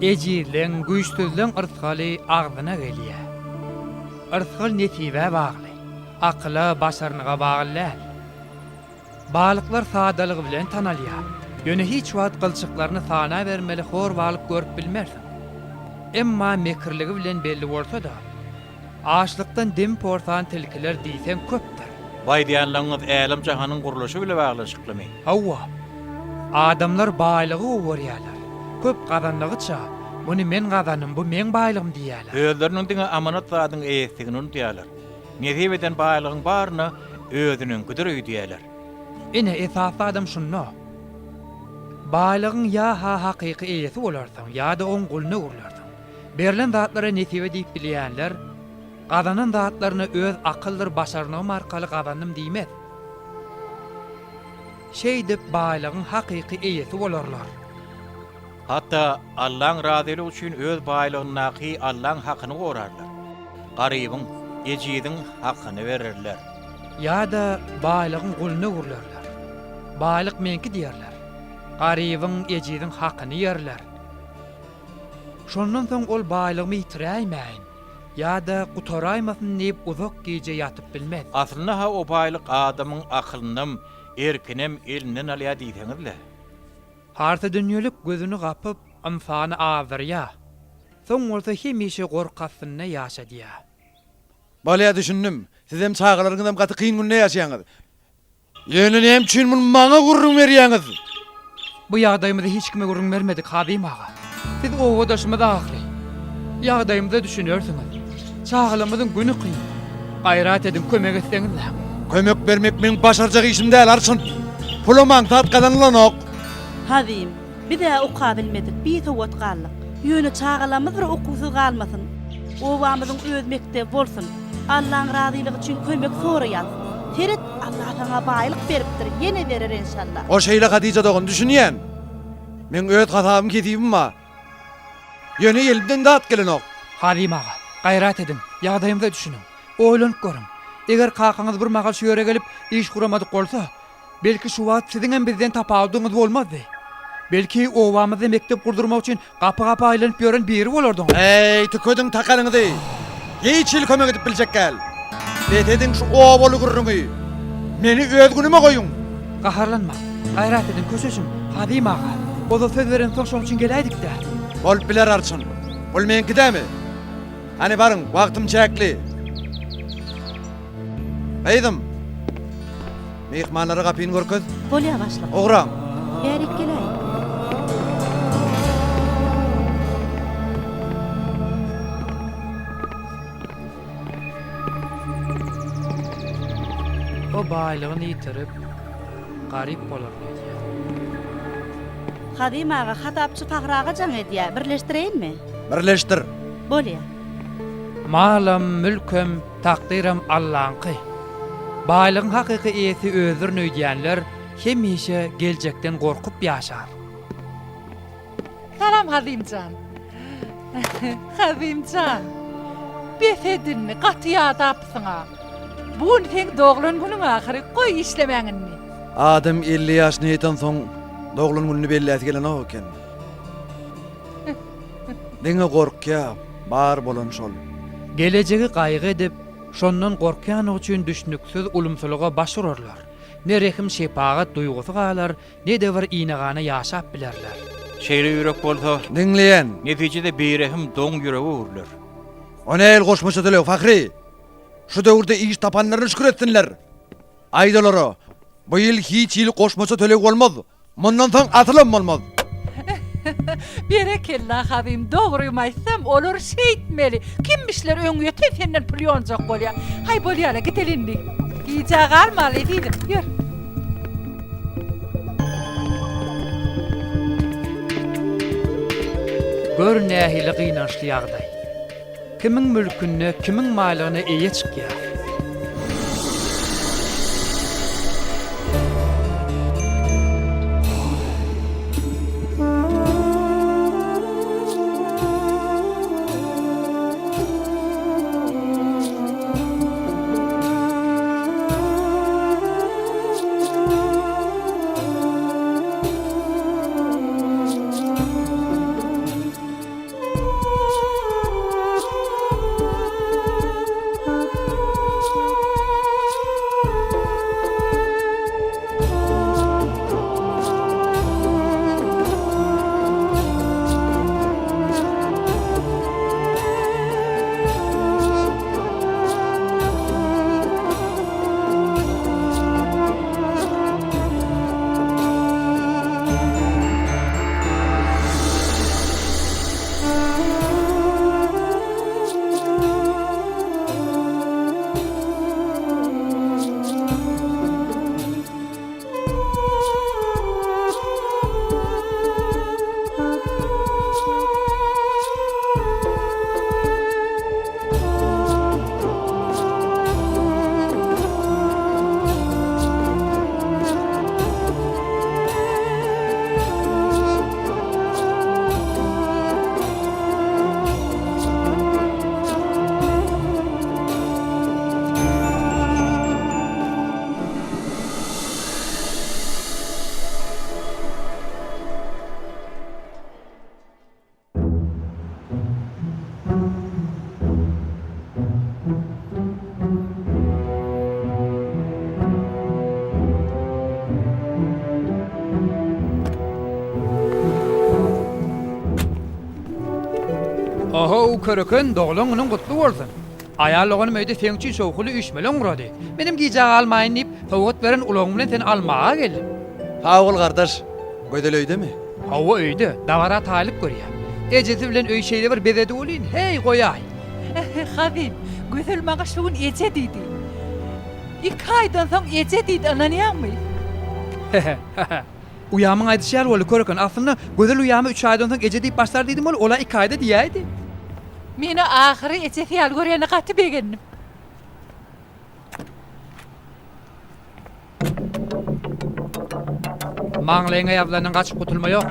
Ejizleň, güýçsüzleň yrsgaly agzyna gelýär. Yrsgal nesibä bagly, akyla, başarnyga bagly däl. Balyklar sadalygy bilen tanalýar. Ýöne hiç wagt gylçyklaryny sanabermeli hor balyk görüp bilmersiň. Emma mekirligi bilen belli bolsa-da, açlykdan dem porsan tilkiler diýseň köpdür. Bu aýdýanlaryňyz älem-jahanyň gurluşy bile baglanyşyklymy? Hawa. Adamlar baýlygy gowy görýärler. Köp gazandygyça, muny men gazandym, bu meň baýlygym diýýärler. Özleriniň diňe amanat zadyň eýesidigini unudýarlar. Nesip eden baýlygyň baryna özüniňkidir öýdýärler. Ine, esasy zadam şunda. Baýlygyň ýa-ha hakyky eýesi bolarsyň, ýa-da oň guluna öwrülersiň. Berlen zatlara nesibe diýip bilýänler, gazanan zatlaryna öz akyldyr başarnygym arkaly gazandym diýmez. Şeýdip baýlygyň hakyky eýesi bolarlar. Hatda Allaň razylygy üçin öz baýlygyndaky Allaň hakyny gorarlar. Garybyň, ejiziň hakyny bererler. Ýa-da baýlygyň guluna öwrülerler. Baýlyk meňki diýerler. Garybyň, ejiziň hakyny iýerler. Şondan soň ol baýlygymy ýitiräýmäýin ýa-da gutaraýmasyn diýip uzak gije ýatyp bilmez. Aslynda-ha o baýlyk adamyň akylynam, erkinem elinden alýar diýseňiz-le. Harsydünýelik gözüni gapyp, ynsany azdyrýar. Soň bolsa hemişe gorky astynda ýaşadýar. Bolýa düşündim. Sizem çagalaryňyzam gaty kyn günde ýaşaýaňyz. Ýöne näme üçin muny maňa gürrüň berýäňiz? Bu ýagdaýymyzy hiç kime gürrüň bermedik, Hazym aga. Siz obadaşymyz ahyry. Ýagdaýymyza düşünersiňiz. Çagalarymyzyň güni kyn. Gaýrat ediň, kömek etseňiz-dä. Kömek bermek meň başarjak işim däl, Arçyn. Pulam aňsat gazanylanok. Hazym, biz-ä okabilmedik, bisowat galdyk. Ýöne çagalarymyz bir okuwsyz galmasyn. Obamyzyň öz mekdebi bolsun. Allaň razylygy üçin kömek soraýas. Seret, Alla saňa baýlyk beripdir, ýene berer enşalla. O şeýle Hatyja dogan, düşünýän. Meň öz hasabym kesibim bar. Ýöne elimden zat gelenok. Hazym aga, gaýrat ediň, ýagdaýymyza düşüniň. Oýlanyp görüň. Eger kakaňyz bir mahal şu ýere gelip, iş guramadyk bolsa, Belki şu wagt siziňem bizden tapawudyňyz bolmazdy. Belki obamyzda mekdep gurdurmak üçin gapy-gapy aýlanyp ýören biri bolardyňyz. Eý, tükediň takalyňyzy! Hiç hili kömek edip biljek däl. Bes ediň şu obaly gürrüňi. Meni öz günüme goýuň. Gaharlanmaň. Gaýrat ediň, köşeşiň, Hazym aga. Ozal söz berensoň şoň üçin geläýdik-dä. Bolup biler, Arçyn. Pul meňki dämi? Hany baryň, wagtym çäkli. Gyzym! Myhmanlara gapyny görkez. Bolýa başlyk. Ugraň. Bärik geläý. O baýlygyny ýitirip, garyp bolaryn öýdýär. Hazym aga, hasapçy Fahraga jaň edýär, birleşdireýinmi? Birleşdir. Bolýa. Malam, mülkem, Takdyram Allaňky. Baýlygyň hakyky eýesi özüdirin öýdýänler hemişe geljekden gorkup ýaşar. Salam Hazymjan. Hazymjan. Bes et indi, gaty ýadapsyň-a. Bu gün seň doglan günüň ahyry, goý işlemäň indi. Adam 50 ýaşyna ýetensoň doglan gününi belläsi gelenok eken. Diňe gorkýa, bar bolan şol. Gelejegi gaýgy edip, şondan gorkýanlygy üçin düşnüksiz ulumsylyga baş urarlar. Ne rehim-şepagat duýgusy galar, ne-de bir ine-gana ýaşap bilerler. Şeýle ýürek bolsa. Diňleýän. Netijede birehim doň ýürege öwrüler. O nähili goşmaça töleg, Fahri? Şu döwürde iş tapanlaryna şükür etsinler. Aýt olara, bu ýyl hiç hili goşmaça töleg bolmaz. Mundan soň asylam bolmaz. Berekella Hazym, dogrymy aýtsam, olar şeýtmeli. Kimmişler öňýeten senden pul ýonjak bolýar. Haý bolýala, gideli indi. Gijä galmaly ezizim, ýör. Gör nähili gynançly ýagdaý. Kimiň mülkünde kimiň baýlygyna eýe çykýar? Köreken, doglan günüň gutly bolsun! Aýal doganym öýde seň üçin şowhunly üýşmeleň gurady. Menem gijä galmaýyn diýip, sowgat beren ulagym bilen seni almaga geldim. Sag bol gardaş. Gözel öýdemi? Hawa öýde, dabara taýlyk görýär. Ejesi bilen öýi şeýle bir bezedi welin, heý goýaý. Hazyt, Gözel maňa şu gün eje diýdi. Iki aýdan soň eje diýdi, ynanýaňmy? Hehe. Uýamyň aýdyşy ýaly boldy, köreken. Aslynda, Gözel uýama üç aýdan soň eje diýip başlar diýdim, ol ol-a iki aýda diýäýdi. Meni ahyry ejesi ýaly görýänine gaty begendim. Maňlaýyňa ýazylandan gaçyp gutulma ýok.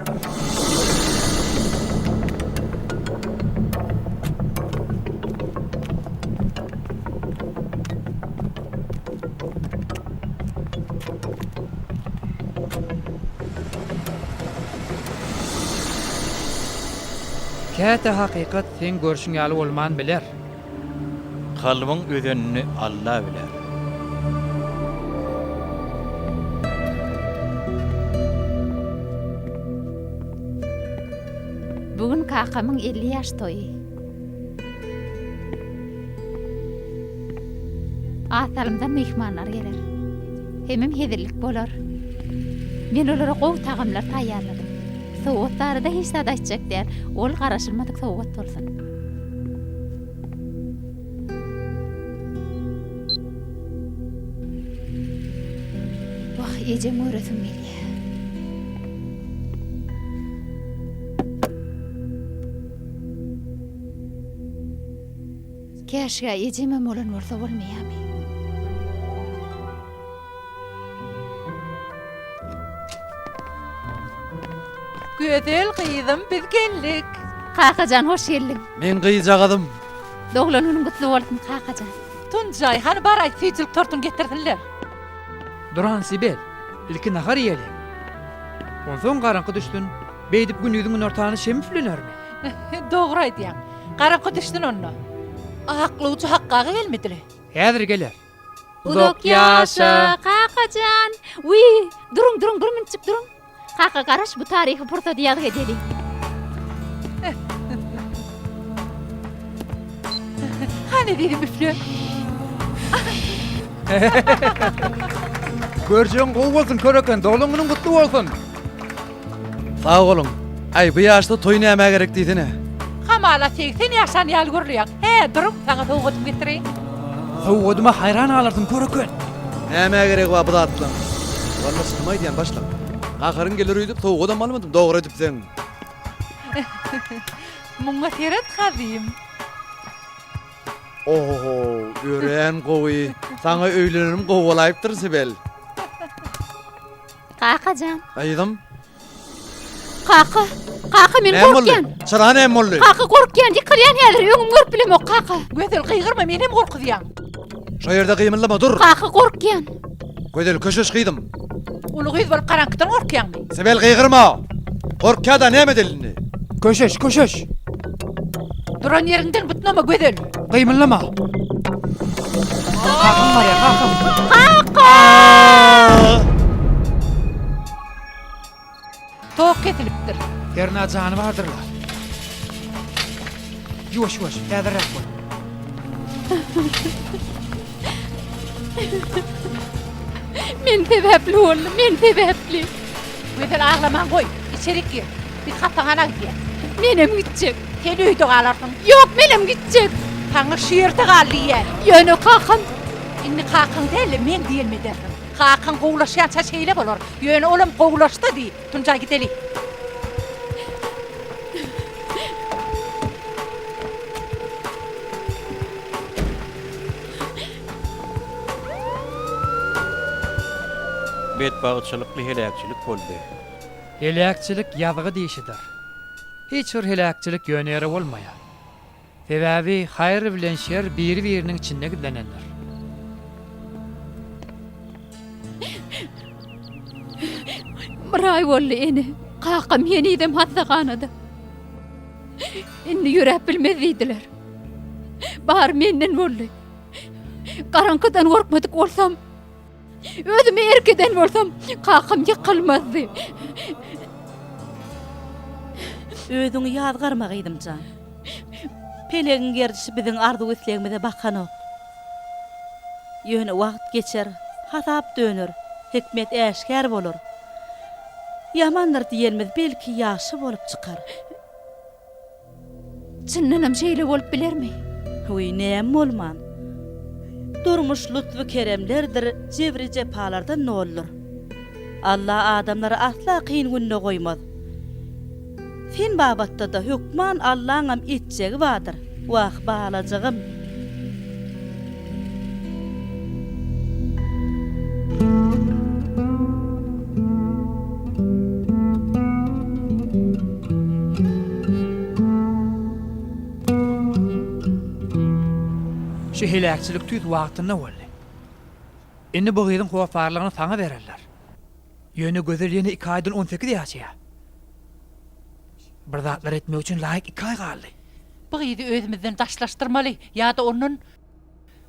Käte hakykat seň görşüň ýaly bolman biler. Kalbyň özenini Alla biler. Bu gün kakamyň 50 ýaş toýy. Az salymdan myhmanlar geler. Hemem hezillik bolar. Men olara gowy tagamlar taýýarladym. Sowgat barada hiç zat aýtjak däl. Ol garaşylmadyk sowgat bolsun. Wah, ejem göresim gelýär. Käşgä ejemem bolan bolsa bolmaýamy? Gözel gyzym biz geldik. Kakajan hoş geldiň. Men gyzjagazym. Doglan günüň gutly bolsun kakajan. Tunjaý hany bar aýt süýjülik tortuny getirsinler. Duran Sibel, ilki nahar iýeliň. Onsoň garaňky düşsün. Beýdip gündiziň günortany şem üflenermi? Dogry aýdýaň. Garaňky düşsün onda. Aklawjy Hakgy aga gelmedile. Häzir geler. Uzak ýaşa, kakajan! Wiý, duruň, duruň, bir minutjyk duruň. Kaka, garaş, bu taryhy pursady ýazgy edeli. Hany ezizim üfle. Görjegiň gowy bolsun, köreken, doglan günüň gutly bolsun! Sag boluň. Aý, bu ýaşda toý nämä gerek diýsene. Hamala 80 ýaşan ýaly görülýäň. Hä, duruň, saňa sowgadymy getireýin. Sowgadyma haýran galarsyň, köreken. Nämä geregi bar bu zatlaň? Walla çynymy aýdýan, başlyk. Gaharyň geler öýdüp sowgadam almadym, dogry edipsiň. Muňa seret, Hazym. Ohoho, örän gowy. Saňa öýlenenim gowy bolaýypdyr, Sibel. Kakajan. Gyzym. Kaka, kaka men Näme boldy? gorkýan. Çyra näme boldy? Kaka gorkýan, ýykylýan häzir, öňüm görüp bilemok kaka. Gözel gygyrma meni hem gorkuzýaň. Şo ýerde gymyldama, dur. Kaka gorkýan. Gözel köşeş gyzym. Uly gyz bolup garaňkydan gorkýaňmy? Sibel gygyrma. Gorkýa-da näme edeli indi? Köşeş, köşeş. Duran ýeriňden butnama Gözel. Gymyldama. Kakam barýar, kakam. Kaka! Tok kesilipdir. Hernä jany bardyrlar. Ýuwaş, ýuwaş, häzirräk bol. Men sebäpli boldy, men sebäpli. Gözel aglamaň goý, içerik gir. Biz hassahana gidýäs. Menem gitjek. Sen öýde galarsyň. Ýok, menem gitjek. Saňa şu ýerde gal diýýän. Ýöne kakam. Indi kakaň däl-de, meň diýenimi edersiň. Kakaň gowulaşýança şeýle bolar. Ýöne olam gowulaşsa diý. Tunjaý gideli. Betbagtçylykly heläkçilik boldy. Heläkçilik ýazgy dişidir. Hiç bir heläkçilik ýöne ýere bolmaýar. Sebäbi haýyr bilen şer biri-biriniň içinde gizlenendir. Bir aý boldy ene. Kakam henizem hassahanada. Indi ýöräp bilmez diýdiler. Bary menden boldy. Garaňkydan gorkmadyk bolsam, Özüme erk eden bolsam, kakam ýykylmazdy. Özüňi ýazgarma gyzym jan. Pelegiň gerdişi biziň arzuw-islegimize bakanok. Ýöne wagt geçer, hasap döner, hikmet äşgär bolar. Ýamandyr diýenimiz belki ýagşy bolup çykar. Çyndanam şeýle bolup bilermi? Wiý, näme bolman. Durmuş lutfy-keremlerdir, jebri-jepalardan doludyr. Alla adamlary asla kyn günde goýmaz. Sen babatda-da hökman Allaňam etjegi bardyr. Wah, balajygym! Şu heläkçilik tüýs wagtynda boldy. Indi bu gyzyň hossarlygyny saňa bererler. Ýöne Gözel ýene iki aýdan 18 ýaşaýar. Bir zatlar etmek üçin laýyk iki aý galdy. Bu gyzy özümizden daşlaşdyrmaly ýa-da ondan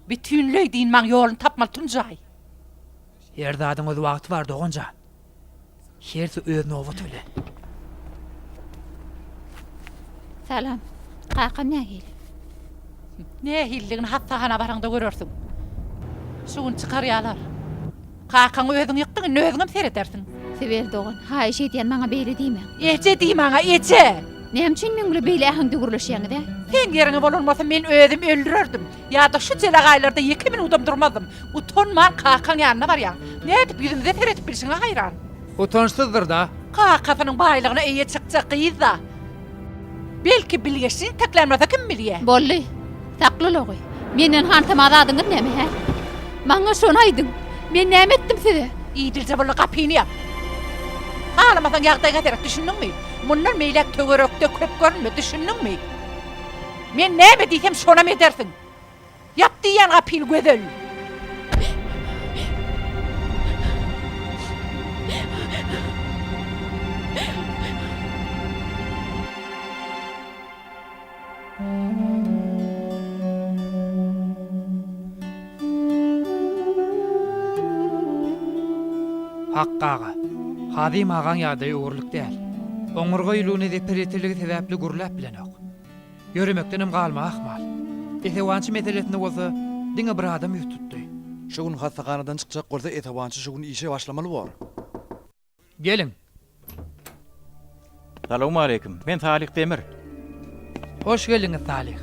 bütinleý dynmagyň ýoluny tapmaly Tunjaý. Her zadyň öz wagty bar dogan jan. Hersi öz nobaty bilen. Salam. Kakam nähili? Nähilidigini hassahana baraňda görersiň. Şu gün çykarýalar. Kakaňy özüň ýykdyň, indi özüňem seredersiň. Sibel dogan, haýyş edýän maňa beýle diýmäň. Eje diý maňa, eje! Näme üçin meň bilen beýle äheňde gürleşýäňiz, ä? Seň ýeriňe bolan bolsa men özüm öldürerdim. Ýa-da şu jelegaýlarda ýeke minudam durmazdym. Utanman kakaň ýanyna barýaň. Nädip ýüzümize seredip bilşiňe haýran. Utançsyzdyr-da. Kakasynyň baýlygyna eýe çykjak gyz-da. Belki bilgeşlin taklän bolsa kim bilýä. Boldy. Sakla logy. Menden hantama zadyňyz näme, hä? Maňa şony aýdyň. Men näme etdim size? Idilje boldy gapyny ýap. Halamasaň ýagdaýyňa seret, düşündiňmi? Mundan beýläk töwerekde köp görünme, düşündiňmi? Men näme diýsem şonam edersiň. Ýap diýýän gapyny Gözel. Hakgy aga, Hazym agaň ýagdaýy öwürlik däl. Oňurga ýüligine zeper ýetirligi sebäpli gürläp bilenok. Ýöremekdenem galmagy ahmal. Esewançy meselesinde bolsa diňe bir adam ýüz tutdy. Şu gün hassahanadan çykjak bolsa esewançy şu gün işe başlamaly bor. Geliň. Salowmaleýkim. Men Salyh Demir. Hoş geldiňiz Salyh.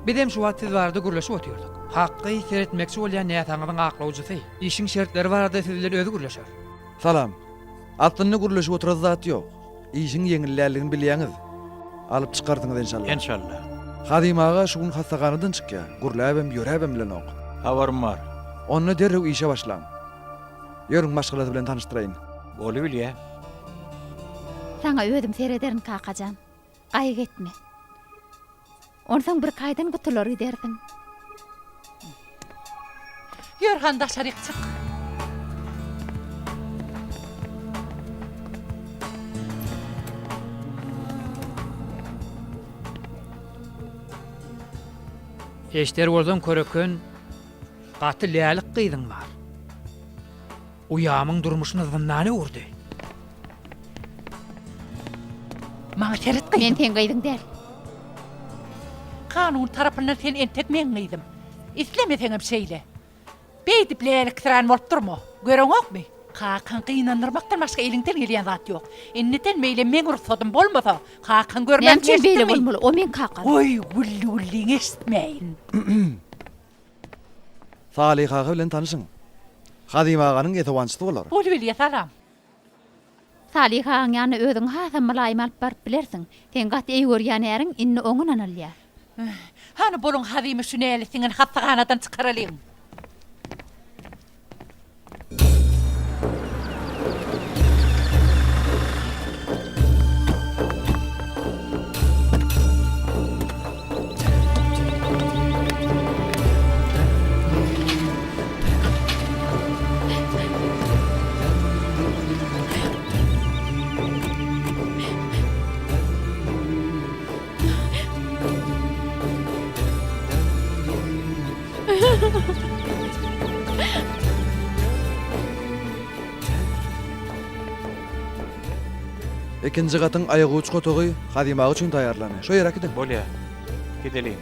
Bizem şu wagt siz barada gürleşip otyrdyk. Hakgy seretmekçi bolýan näsagyňyzyň aklawjysy. Işiň şertleri barada siz bilen özi gürleşer. Salam. Aslynda gürleşip oturan zat ýok. Işiň ýeňil däldigini bilýäňiz. Alyp çykarsyňyz enşalla. Enşalla. Hazym aga şu gün hassahanadan çykýar. Gürläbem, ýöräbem bilenok. Habarym bar. Onda derrew işe başlaň. Ýörüň maşgalasy bilen tanyşdyraýyn. Bolubilýä. Saňa özüm serederin kakajan. Gaýgy etme. Onsoň birki aýdan gutular gidersiň. Ýör han daşaryk çyk. Eşder bolsaň köreken gaty lälik gyzyň bar. Uýamyň durmuşyny zyndana öwürdi. Maňa seret gyzym. Men seň gyzyň däl. Kanun tarapyndan sen entek meň gyzym. Islemeseňem şeýle. Beýdip läliksirän bolup durma. Göreňokmy? Kakaň gynandyrmakdan başga eliňden gelýän zat ýok. Indiden beýle meň rugsadym bolmasa, kakaň görmez Näme üçin beýle bolmaly? O meň kakam. Goý, gülli-gülliňi eşitmäýin. Salyh aga bilen tanyşyň. Hazym aganyň esewançysy bolar. Bolubilýä salam. Salyh agaň ýanyna özüňi hasam mylaýym alyp baryp bilersiň. Seň gaty eý görýän äriň indi oňa ynanylýar. Hany boluň Hazymy şu nälet siňen hassahanadan çykaralyň. Ikinji gatyň aýaguç otagy Hazym aga üçin taýýarlandy. Şo ýere äkidiň. Bolýa. Gideliň.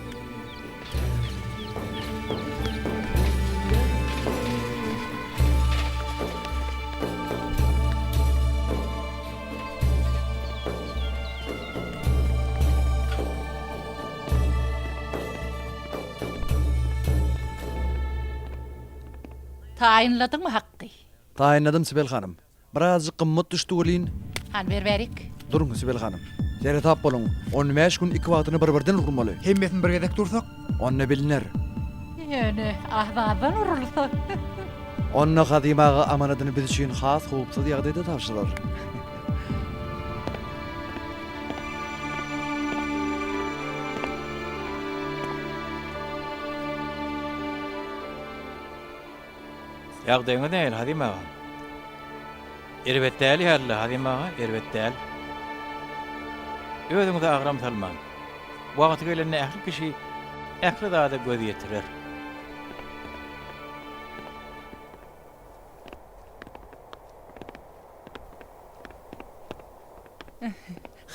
Taýynladyňmy Hakgy? Taýynladym Sibel hanym. Birazjyk gymmat düşdi welin. Hany ber bärik. Duruň Sibel hanym. Seresap boluň. On bäş gün iki wagtyny bir-birden urmaly. Hemmesini bir gezek dursak? Onda biliner. Ýöne az-azdan urulsa. Onda Hazym aga amanadyny biz üçin has howpsuz ýagdaýda tabşyrar. Ýagdaýyňyz nähili, Hazym aga? Erbet däl ýaly-la, Hazym aga, erbet däl. Özüňize agram salmaň. Wagty gelende ähli kişi ähli zada göz ýetirer.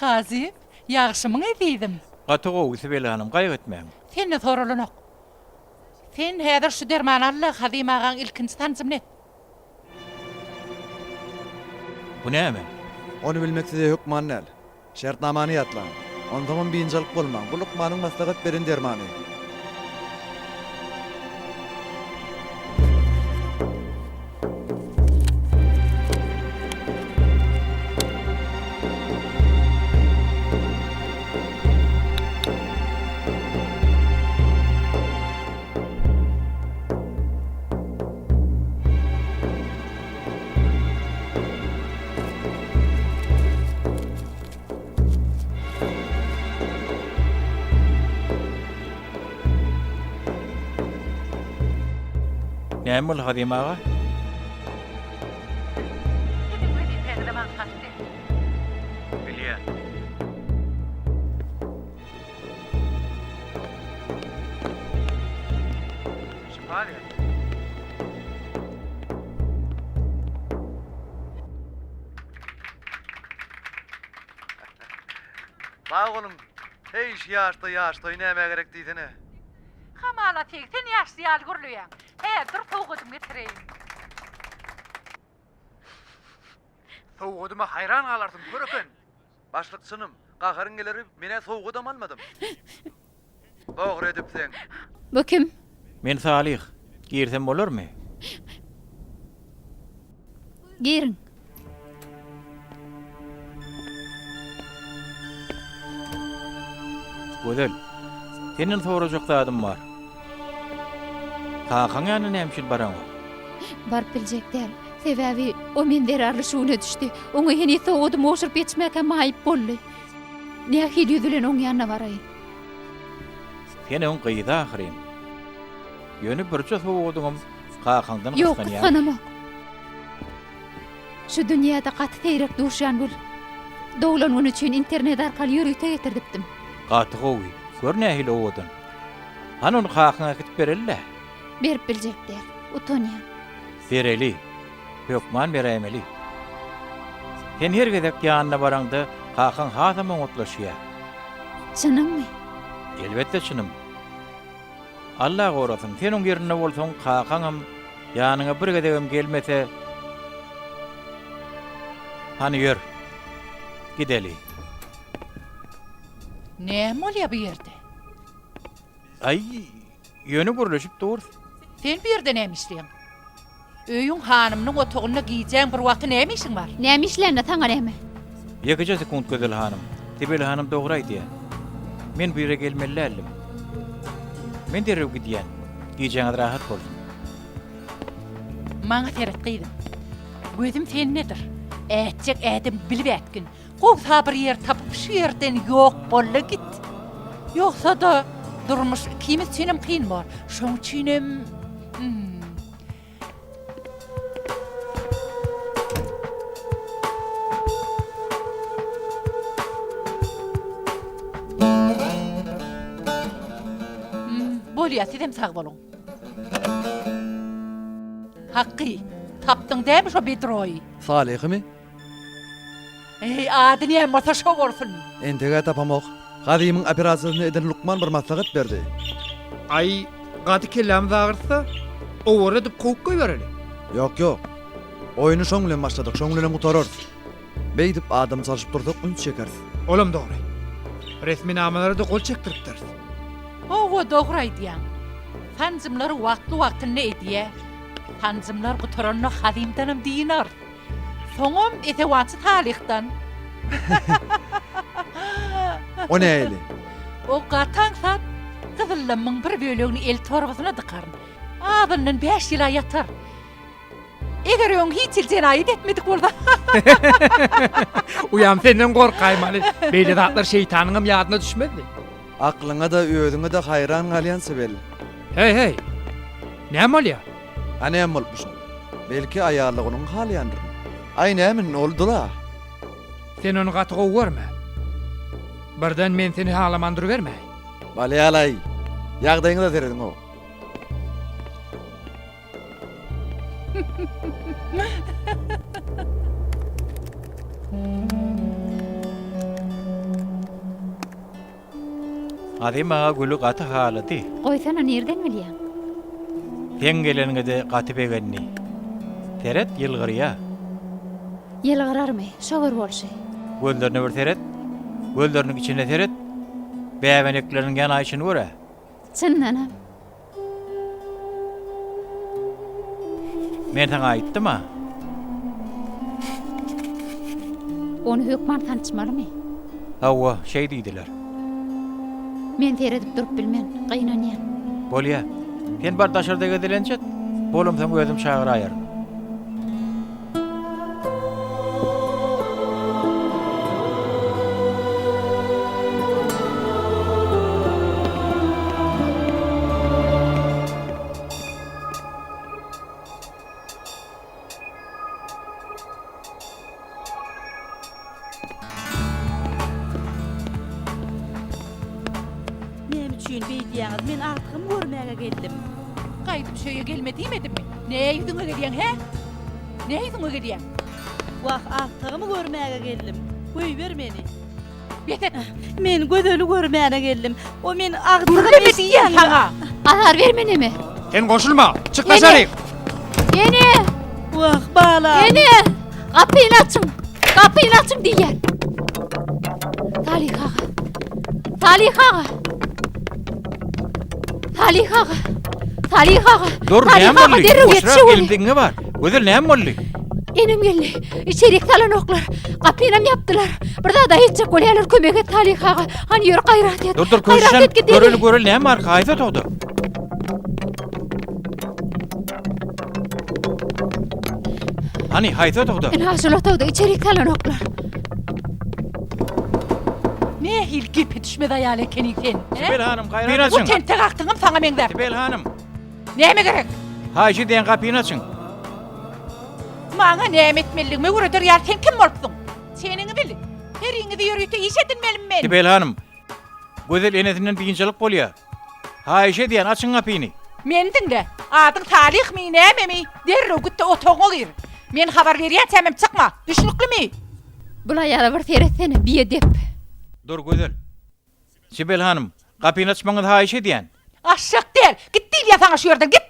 Hazym, ýagşymyň ezizim? Gaty gowy, Sibel hanym, gaýgy etmäň. Senden soralanok. Sen häzir şu dermany al-da, Hazym agaň ilkinji sanjymyny et. Bu näme? Ony bilmek size hökman däl. Şertnamany ýatlaň. Onsoňam biynjalyk bolmaň, bu lukmanyň maslahat beren dermany. Näme boldy Hazym aga? Siziň wezipäňize maňsatdy. Bilýän. Şypa ber. Sag boluň. Heý, şu ýaşda ýaş toý nämä gerek diýsene. Hamala 80 ýaşly ýaly gürleýäň. Hä, dur sowgadymy getireýin. Sowgadyma haýran galarsyň, köreken. Başlyk çynym, gaharyň geler men-ä sowgadam almadym. Dogry edipsiň. Bu kim? Men Salyh. Girsem bolarmy? Giriň. Gözel, senden sorajak zadym bar. Kakaň ýanyna näme üçin baraňok? Baryp biljek däl. Sebäbi o men zerarly şu güne düşdi. Oňa heniz sowgadymy gowşuryp ýetişmäkäm maýyp boldy. Nähili ýüz bilen oň ýanyna baraýyn? Sen oň gyzy ahyryn. Ýöne birje sowgadyňam kakaňdan Ýok, gysganýaň. gysganamok. Şu dünýäde gaty seýrek duşýan gül. Doglan güni üçin internet arkaly ýörite getirdipdim. Gaty gowy. Gör nähili owadan. Hany ony kakaňa äkidip bereli-dä. Berip biljek däl. Utanýan. Bereli. Hökman beräýmeli. Sen her gezek ýanyna baraňda kakaň hasam oňatlaşýar. Çynyňmy? Elbetde çynym. Alla gorasyn, sen oň ýerinde bolsaň kakaňam ýanyňa bir gezegem gelmese, hany ýör, gideli. Näme bolýa bu ýerde? Aý, ýöne gürleşip durus. Sen bu ýerde näme işleýäň? Öýüň hanymynyň otagynda gijäň bir wagty näme işiň bar? Näme işlände saňa näme? Ýekeje sekunt Gözel hanym. Sibel hanym dogry aýdýar. Men bu ýere gelmeli däldim. Men derrew gidýän. Gijäňiz rahat bolsun. Maňa seret gyzym. Gözüm sendedir. Ätjek ädim bilip ätgin. Gowsa bir ýer tapyp şu ýerden ýok bol-da git. Ýogsa-da durmuş ikimiz üçinem kyn bor. Şoň üçinem Bolýa, sizem sag boluň. Hakky, tapdyň dämi şo bedroýy? Salyhymy? Eý, ady näme bolsa şo bolsun. Entegä tapamok. Hazymyň operasiýasyny eden lukman bir maslahat berdi. Aý, gaty kellämiz agyrtsa, owara edip kowup goýbereli. Ýok, ýok. Oýny şoň bilen başladyk, şoň bilenem gutararys. Beýdip adam çalşyp dursak üns çekeris. Olam dogry. Resminamalara-da gol çekdiripdiris. Hawa, dogry aýdýaň. Sanjymlary wagtly-wagtynda edýä. Sanjymlar gutaranda Hazymdanam dynarys. Soňam esewançy Salyhdan. O nähili? O gaty aňsat. Gyzyllamyň bir bölegini el torbasyna dykaryn. Azyndan bäş ýyl-a ýatar. Eger öň hiç hili jenaýat etmedik bolsa. Uýam senden gorkaýmaly. Beýle zatlar şeýtanyňam ýadyna düşmezdi. Aklyňa-da, özüňe-de haýran galýan Sibel. Heý, heý! Näme bolýar? A näme bolupmyşyn? Belki aýallygynyň halaýandyryn. Aý näme indi ol dul-a. Sen ony gaty gowy görme. Birden men seni halaman durubermäý. Bolýa-laý. Ýagdaýyňyza serediň-ow. Azim aga güli gaty halady. Goýsana nirden bilýäň? Seň geleniňede gaty begendi. Seret ýylgyrýa. Ýylgyrarmy, şo bir bolşy. Gözlerine bir seret. Gözleriniň içine seret. Bäbenekleriniň ýanaýşyny gör-ä. Çyndanam. Men saňa aýtdym-a. Ony hökman sançmalymy? Hawa, şeý diýdiler. Men seredip durup bilmen, gynanýan. Bolýa. Sen bar daşarda gezelenç et. Bolamsoň özüm çagyraýaryn. Näme üçin beýdýäňiz? Men agtygymy görmäge geldim. Gaýdyp şu öýe gelme diýmedimmi? Nä ýüzüňe gelýäň, hä? Nä ýüzüňe gelýäň? Wah, agtygymy görmäge geldim. Goýber meni. Bes et! Men Gözeli görmäne geldim. O men agtygym Gürleme diýýän saňa! Azar berme neme? Sen goşulma! Çyk daşaryk! Ene! Wah, balam! Ene! Gapyny açyň! Gapyny açyň diýýän! Salyh aga! Salyh aga! Salyh aga! Salyh aga! Dur, Salyh näme aga, boldy? derrew Boşrak ýetişeweri! geldigiňe bar. Gözel näme boldy? Enem geldi. Içerik salanoklar. Gapynam ýapdylar. Bir zada etjek bolýarlar. Kömek et Salyh aga. Hany ýör gaýrat et. Dur dur Gaýrat köşeşen. et gideli. Göreli göreli näme bar? Haýsy otagda? Hany haýsy otagda? Ynha şol otagda içerik salanoklar. Nähili gepe düşmez aýal ekeniň sen, hä? Sibel hanym gaýrat Bu açyň. tentek agtygyňam saňa meňzäp. Sibel hanym. Näme gerek? Haýyş edýän gapyny açyň. Maňa näme etmelidigimi öwreder ýaly sen kim bolupsyň? Çeniňi bil. Heriňizi ýörite iş edinmelimi men? Sibel hanym, Gözel enesinden biynjalyk bolýar. Haýyş edýän, açyň gapyny. Meni diňle. Adyň Salyhmy, nämemi, derrew git-de otagyňa gir. Men habar berýänçämem çykma. Düşnüklimi? Bul aýala bir seretsene, biedep. Dur, Gözel. Sibel hanym, gapyny açmagyňyzy haýyş edýän. Aşak däl. Git diýilýär saňa şu ýerden, git!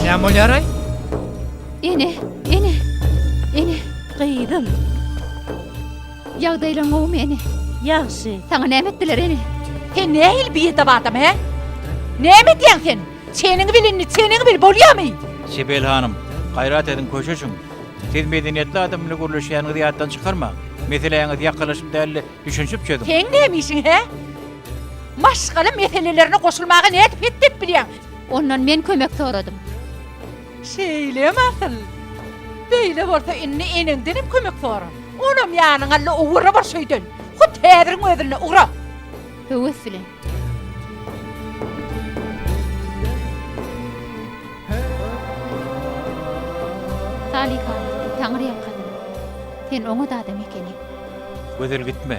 Näme bolýar-aý? Ene, ene, ene. Gyzym. Ýagdaýlaň gowumy, ene? Ýagşy. Saňa näme etdiler, ene? Sen nähili biedep adam, hä? Näme edýäň sen? Çeniňi bil indi, çeniňi bil, bolýamy? Sibel hanym, gaýrat ediň, köşeşiň. Siz medeniýetli adam bilen gürleşýäniňizi ýatdan çykarmaň. Meseläňizi ýakalaşyp däl-de, düşünişip çözüň. Seň näme işiň, hä? Maşgala meselelerine goşulmaga nädip hetdi edip bilýäň? Ondan men kömek soradym. Şeýlemi asyl? Beýle bolsa indi eneňdenem kömek sora. Onam ýanyňa al-da ugra bar şu öýden. Hut häziriň özünde ugra. Höwes bilen. Salyh aga, Taňry ýalkasyn. Sen oňat adam ekeniň. Gözel gitme.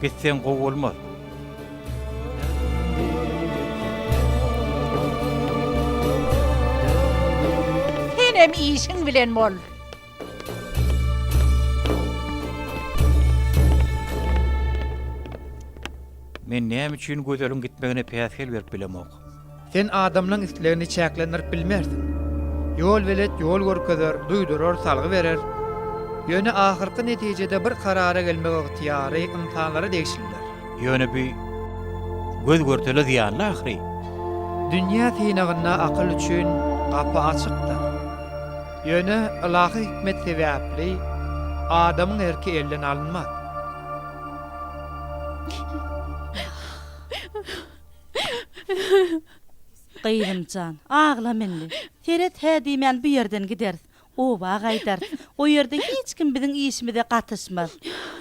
Gitseň gowy bolmaz. Senem işiň bilen bol. Men näme üçin Gözeliň gitmegine päsgel berip bilemok? Sen adamlaň islegini çäklendirip bilmersiň. Ýolbelet ýol görkezer, duýdurar, salgy berer. Ýöne ahyrky netijede bir karara gelmek ygtyýary ynsanlara degişlidir. Ýöne bu göz-görtele zyýanly ahyry. Dünýä synagynda akyl üçin gapy açykdyr. Ýöne ylahy hikmet sebäpli adamyň erki elden alynmaz. Gyzym jan, aglama indi. Seret hä diýmän bu ýerden gideris. Oba gaýdarys. O ýerde hiç kim biziň işimize gatyşmaz.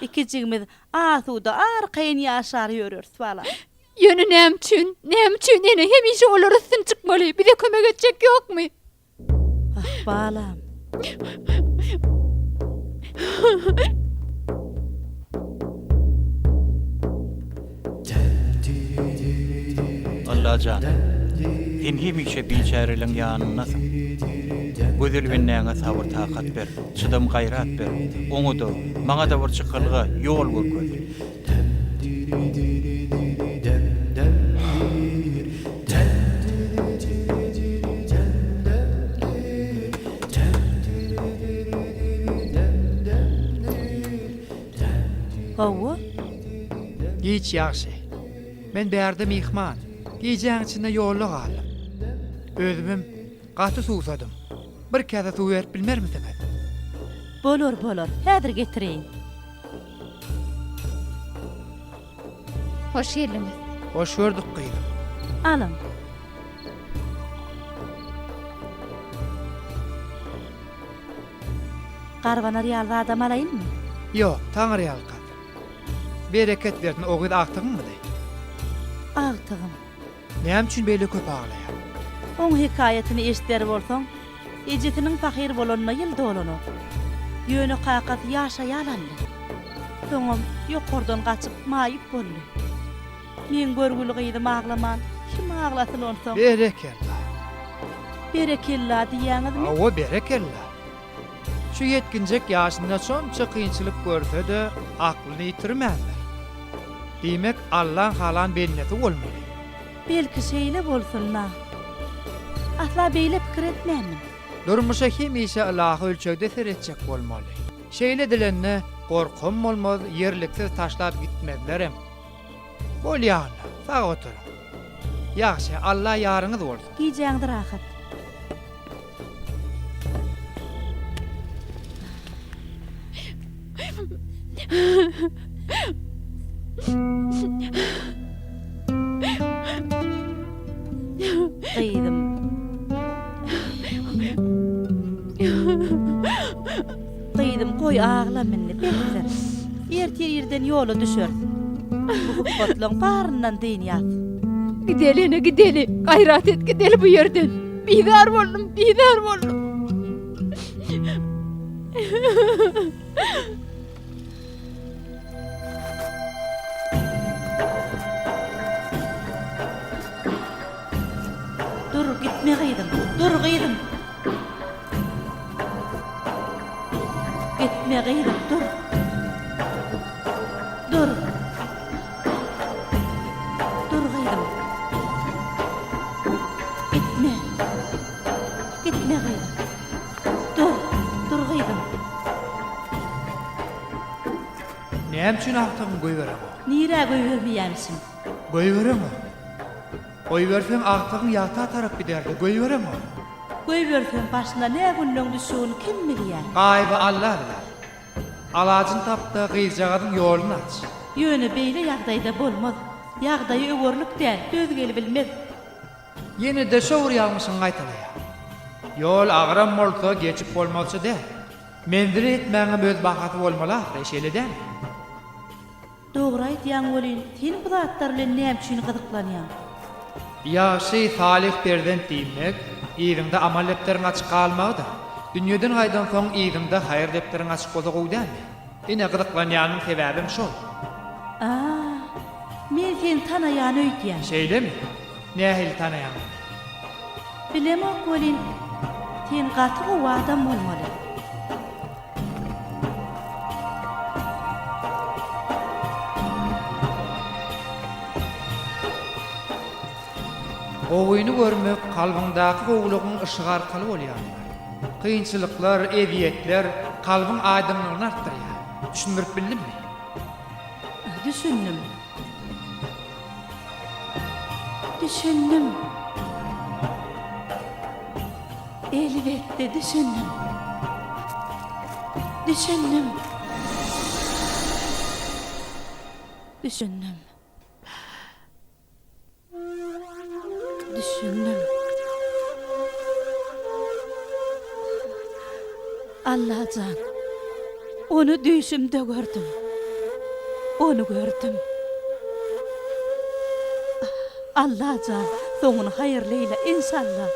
Ikijigimiz asuda, arkaýyn ýaşar ýöreris, balam. Ýöne näme üçin, näme üçin ene hemişe olara üstün çykmaly? Bize kömek etjek ýokmy? Ah, balam. Allajan, sen hemişe biçäreleriň ýanyndasyň. Gözel bendäňe sabyr-takat ber, çydam-gaýrat ber, oňa-da, maňa-da bir çykalga, ýol görkez. Hawa. Giç ýagşy. Men bärde myhman. Gijäň içinde ýolda galdym. Özümem gaty suwsadym. Bir käse suw berip bilmermisiňiz? Bolar, bolar. Häzir getireýin. Hoş geldiňiz. Hoş gördük gyzym. Alyň. Garbanar ýaly zadam alaýynmy? Ýok, taňryýalkasyn. Bereket bersin, o gyz agtygyňmydy? Agtygym. Näme üçin beýle köp aglaýar? Oň hekaýatyny eşider bolsaň, ejesiniň pahyr bolanyna ýyl dolanok. Ýöne kakasy ýaş aýal aldy. Soňam ýokardan gaçyp maýyp boldy. Meň görgüli gyzym aglaman, kim aglasyn onsoň? Berekella! Berekella diýýäňizmi? Hawa, berekella! Şu ýetginjek ýaşynda şonça kynçylyk görse-de, aklyny ýitirmändir. Diýmek, Allaň halan bendesi bolmaly. Belki şeýle bolsun-da. Asla beýle pikir etmändim. Durmuşa hemişe ylahy ölçegde seretjek bolmaly. Şeýle edilende, gorkam bolmaz, ýerliksiz taşlap gitmezlerem. Bolýa onda, sag oturyň. Ýagşy, Alla ýaryňyz bolsun. Gijäňiz rahat. Gyzym. Gyzym, goý aglama indi, besdir. Ertir irden ýola düşeris. Bu hupbatlaň baryndan dynýas. Gideli ene, gideli. Gaýrat et, gideli bu ýerden. Bizar boldum, bizar boldum. Dur, gitme gyzym, dur gyzym. Gitme gyzym, dur. Dur. Dur gyzym. Gitme. Gitme gyzym. Dur, dur gyzym. Näme üçin agtygyňy goýbereňok? Nirä goýbermeýämişim? Goýbereňok. Goýberseň agtygyň ýata tarap giderdi, goýbereňok. Goýberseň başyna nä günleň düşjegini kim bilýär? Gaýyby Alla biler. Alajyny tap-da gyzjagazyň ýoluny aç. Ýöne beýle ýagdaýda bolmaz. Ýagdaýy öwerlik däl, döz gelibilmez. Ýene-de şo bir ýalňyşyňy gaýtalaýaň. Ýol agyram bolsa, geçip bolmazça däl. Menzile ýetmäňem öz bahasy bolmaly ahyry, şeýle dälmi? Dogry aýdýaň welin, sen bu zatlar bilen näme üçin gyzyklanýaň? Ýagşy, salyh perzent diýmek, yzyňda amal depderiň açyk galmagydyr. Dünýeden gaýdansoň yzyňda haýyr depderiň açyk bolsa gowy dälmi? Ine, gyzyklanýanyň sebäbem şol. A, men seni tanaýan öýdýän. Şeýlemi? Nähili tanaýaň meni? Bilemok welin, sen gaty gowy adam bolmaly. Gowyny görmek kalbyňdaky gowulygyň yşygy arkaly bolýandyr. Kynçylyklar, ezýetler kalbyň aýdyňlygyny artdyrýar. Düşündirip bildimmi? Düşündim. Düşündim. Elbetde düşündim. Düşündim. Düşündim. Düşündim. Allajan, ony düýşümde gördüm. Ony gördüm. Allajan, soňuny haýyrly eýle, enşalla.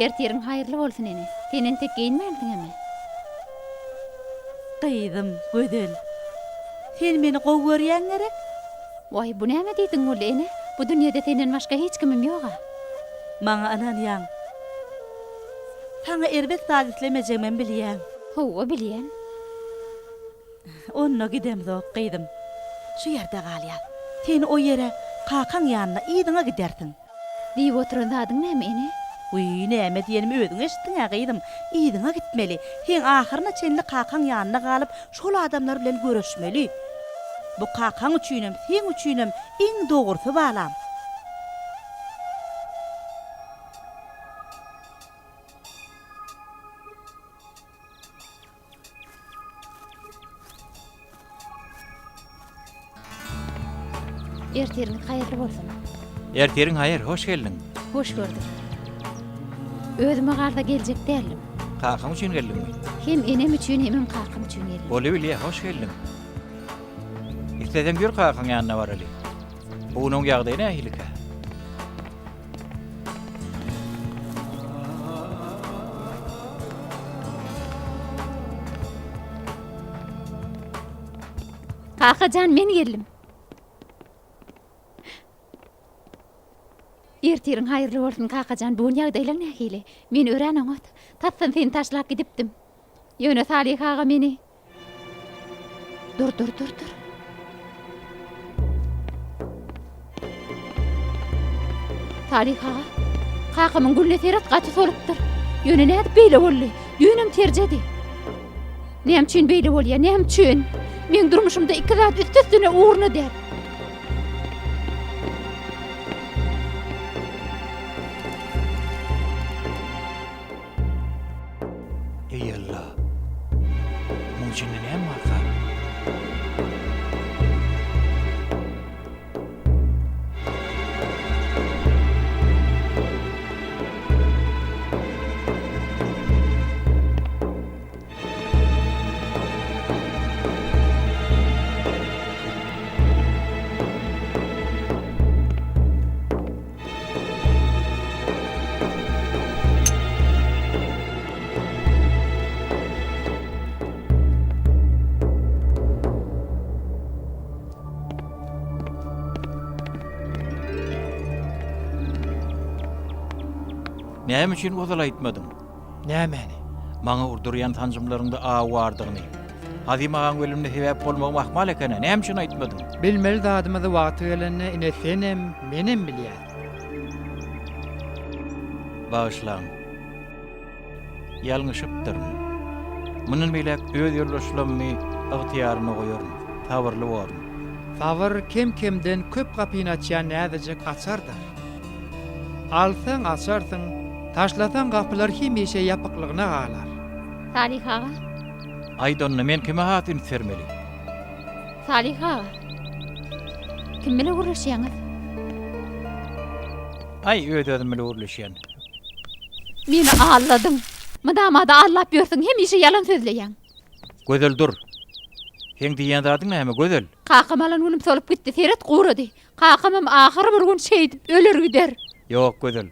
Ertiriň haýyrly bolsun ene. Sen entek geýinmänsiňemi? Gyzym, Gözel. Sen meni gowy görýäň gerek? Waý, bu näme diýdiň boldy ene? Bu dünýede senden başga hiç kimim ýog-a. Maňa ynanýaň. Saňa erbet zat islemejegimem bilýäň. Hawa, bilýän. Onda gidemzok, gyzym. Şu ýerde galýas. Sen o ýere, kakaň ýanyna yzyňa gidersiň. Diýip oturan zadyň näme, ene? Wiý, näme diýenimi özüň eşitdiň-ä, gyzym. Yzyňa gitmeli. Seň ahyryna çenli kakaň ýanynda galyp, şol adamlar bilen görüşmeli. Bu kakaň üçinem, seň üçinem iň dogrusy, balam. Ertiriňiz haýyrly bolsun. Ertiriň haýyr, hoş geldiň. Hoş gördük. Özüme galsa geljek däldim. Kakaň üçin geldiňmi? Hem enem üçin, hemem kakam üçin geldim. Bolubilýä, hoş geldiň. Isleseň ýör kakaň ýanyna baraly. Bu gün oň ýagdaýy nähilikä? Kaka jan men geldim. Ertiriň haýyrly bolsun kakajan bu gün ýagdaýlaň nähili? Men örän oňat. Tasdan seni taşlap gidipdim. Ýöne Salyh aga meni Dur, dur, dur, dur. Salyh aga, kakamyň gülüne seret gaty solupdyr. Ýöne nädip beýle boldy? Düýnem terjedi. Näme üçin beýle bolýar? Näme üçin? Meň durmuşymda iki zat üst-üstüne ugruna däl. Eý Alla! Muň içinde näme barka? Näme üçin ozal aýtmadyň? Nämäni? Maňa urdurýan sanjymlaryňda aw bardygyny. Azim agaň ölümine sebäp bolmagym ahmal eken-ä, näme üçin aýtmadyň? Bilmeli zadymyzy wagty gelende ine senem, menem bilýäs. Bagyşlaň. Ýalňyşypdyryn. Mundan beýläk öz ýoldaşlammy ygtyýaryma goýaryn. Sabyrly borun. Sabyr kem-kemden köp gapyny açýan näzijek açardyr. Alsaň açarsyň, taşlasaň gapylar hemişe ýapyklygyna galar. Salyh aga. Aýt onda men kime has üns bermeli? Salyh aga. Kim bile gürleşýäňiz? Aý öz-özüm bile gürleşýän. Meni aldadyň. Mydama-da aldap ýörsüň, hemişe ýalan sözleýäň. Gözel dur. Seň diýýän zadyň näme, Gözel? Kakam alan günüm solup gitdi, seret gurady. Kakamam ahyry bir gün şeýdip öler gider. Ýok, Gözel.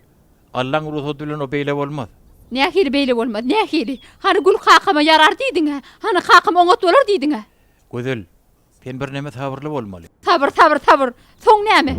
Allaň rugsady bilen o beýle bolmaz. Nähili beýle bolmaz, nähili? Hany gül kakama ýarar diýdiň-ä? Hany kakam oňat bolar diýdiň-ä? Gözel, sen birneme sabyrly bolmaly. Sabyr, sabyr, sabyr. Soň näme?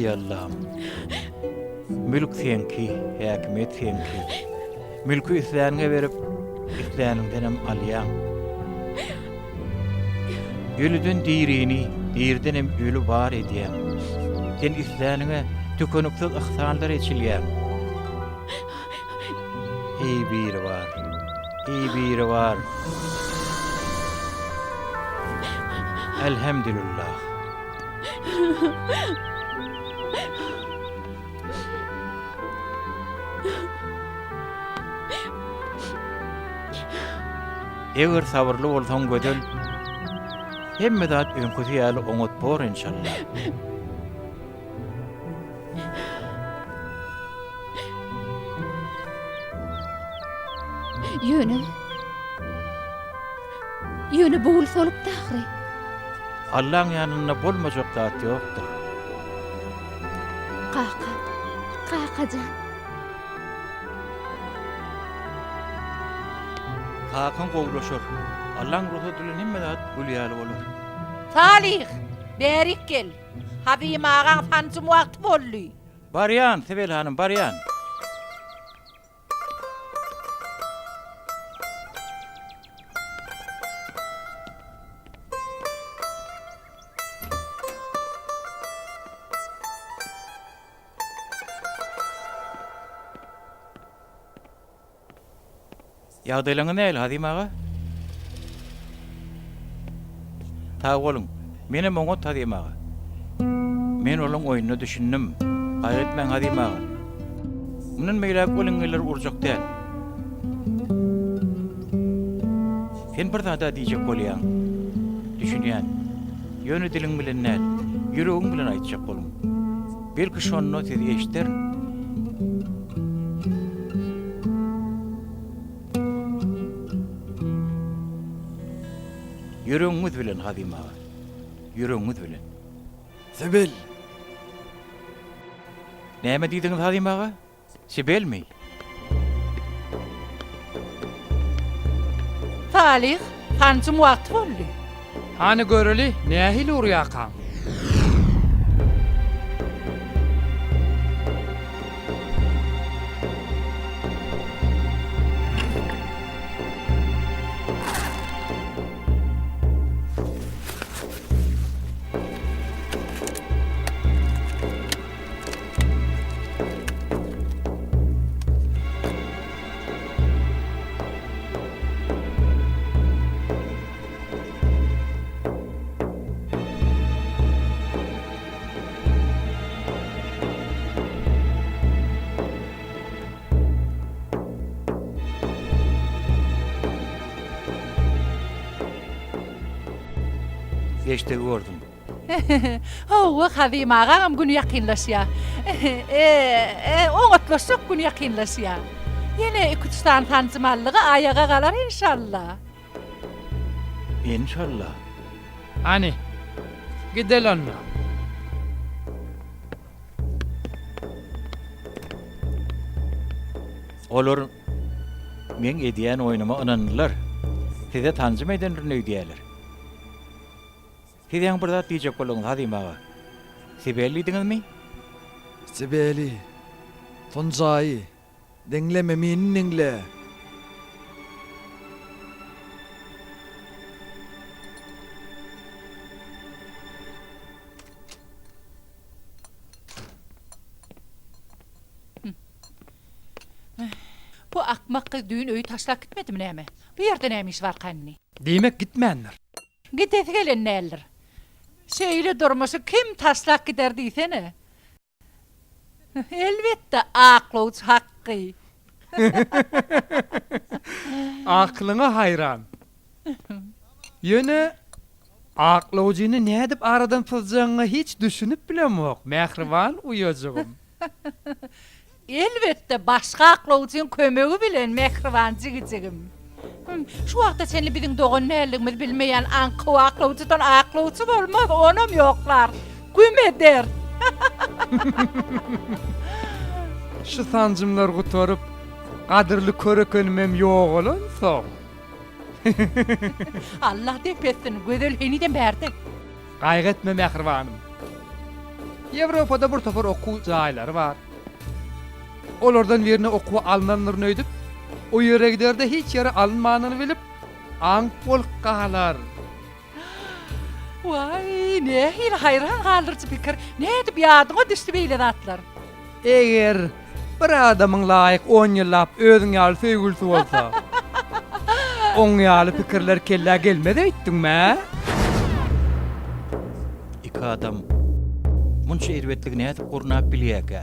Eý Allam! Mülk seňki, häkimiýet seňki. Mülki isläniňe berip, isläniňdenem alýaň. Ölüden dirini, diridenem öli bar edýäň. Sen isläniňe tükeniksiz yhsanlar eçilýäň. Eý Biribar! Eý Biribar! Elhemdülillah! Eger sabyrly bolsaň gözel, hemme zat öňküsi ýaly oňat bor enşalla. Ýöne Ýöne bu gül solupdy ahyry. Allaň ýanynda bolmajak zat ýokdur. Kaka, kakajan. Kakaň gowulaşar. Allaň rugsady bilen hemme zat gül ýaly bolar. Salyh, bärik gel. Hazym agaň sanjym wagty boldy. Barýan, Sibel hanym, barýan. Ýagdaýlaryňyz nähili, Hazym aga? Sag boluň. Menem oňat, Hazym aga. Men olaň oýnuna düşündim. Gaýgy etmäň, Hazym aga. Mundan beýläk ol iňňeleri urjak däl. Sen bir zad-a diýjek bolýaň. Düşünýän. Ýöne diliň bilen däl, ýüregiň bilen aýtjak boluň. Belki şonda sizi eşderin. Ýüregiňiz bilen, Hazym aga. Ýüregiňiz bilen. Sibel! Näme diýdiňiz, Hazym aga? Sibelmi? Salyh, sanjym wagty boldy. Hany göreli, nähili urýarkaň? Geçdigi gördüm. Hawa, Hazym agaňam güni ýakynlaşýar. E-e, oňatlaşjak gün ýakynlaşýar. Ýene iküç sany sanjym aldygy aýaga galar enşalla. Enşalla. Hany, gideli onda. Olar meň edýän oýnuma ynandylar. Size sanjym edendirin öýdýärler. Siz ýaňy bir zat diýjek bolduňyz, Hazym aga. Sibel diýdiňizmi? Sibeli. Tunjaýy. Diňleme, meni diňle. Bu akmak gyz düýn öýi taşlap gitmedimi näme? Bu ýerde näme işi barka indi? Diýmek gitmändir. Gidesi gelen däldir. Şeýle durmuşy kim taşlap gider diýsene. Elbetde, aklawçy Hakgy. Aklyňa haýran. Ýöne aklawjyny nädip aradan syzjagyňa hiç düşünip bilemok, mähriban uýajygym. Elbetde, başga aklawjyň kömegi bilen, mähriban jigijigim. Şu wagta çenli biziň dogan däldigimizi bilmeýän aňkow aklawjydan aklawçy bolmaz, onam ýoklar. Güm eder. Şu sanjymlar gutaryp, gadyrly körekenimem ýogalansoň. Allah dep etsin, Gözel henizem bärde. Gaýgy etme, mähribanym. Ýewropada bir topar okuw jaýlary bar. Olardan birine okuwa alnandyryn öýdüp, o ýere gider-de hiç ýere alynmanyny bilip, aňk bolup galar. Waý, nähili haýran galdyryjy pikir! Nädip ýadyňa düşdi beýle zatlar? Eger bir adamyň laýyk on ýyllap özüň ýaly söýgülisi bolsa, oň ýaly pikirler kellä gelmez öýtdüňmi, ä? Iki adam munça erbetligi nädip gurnap bilýäkä?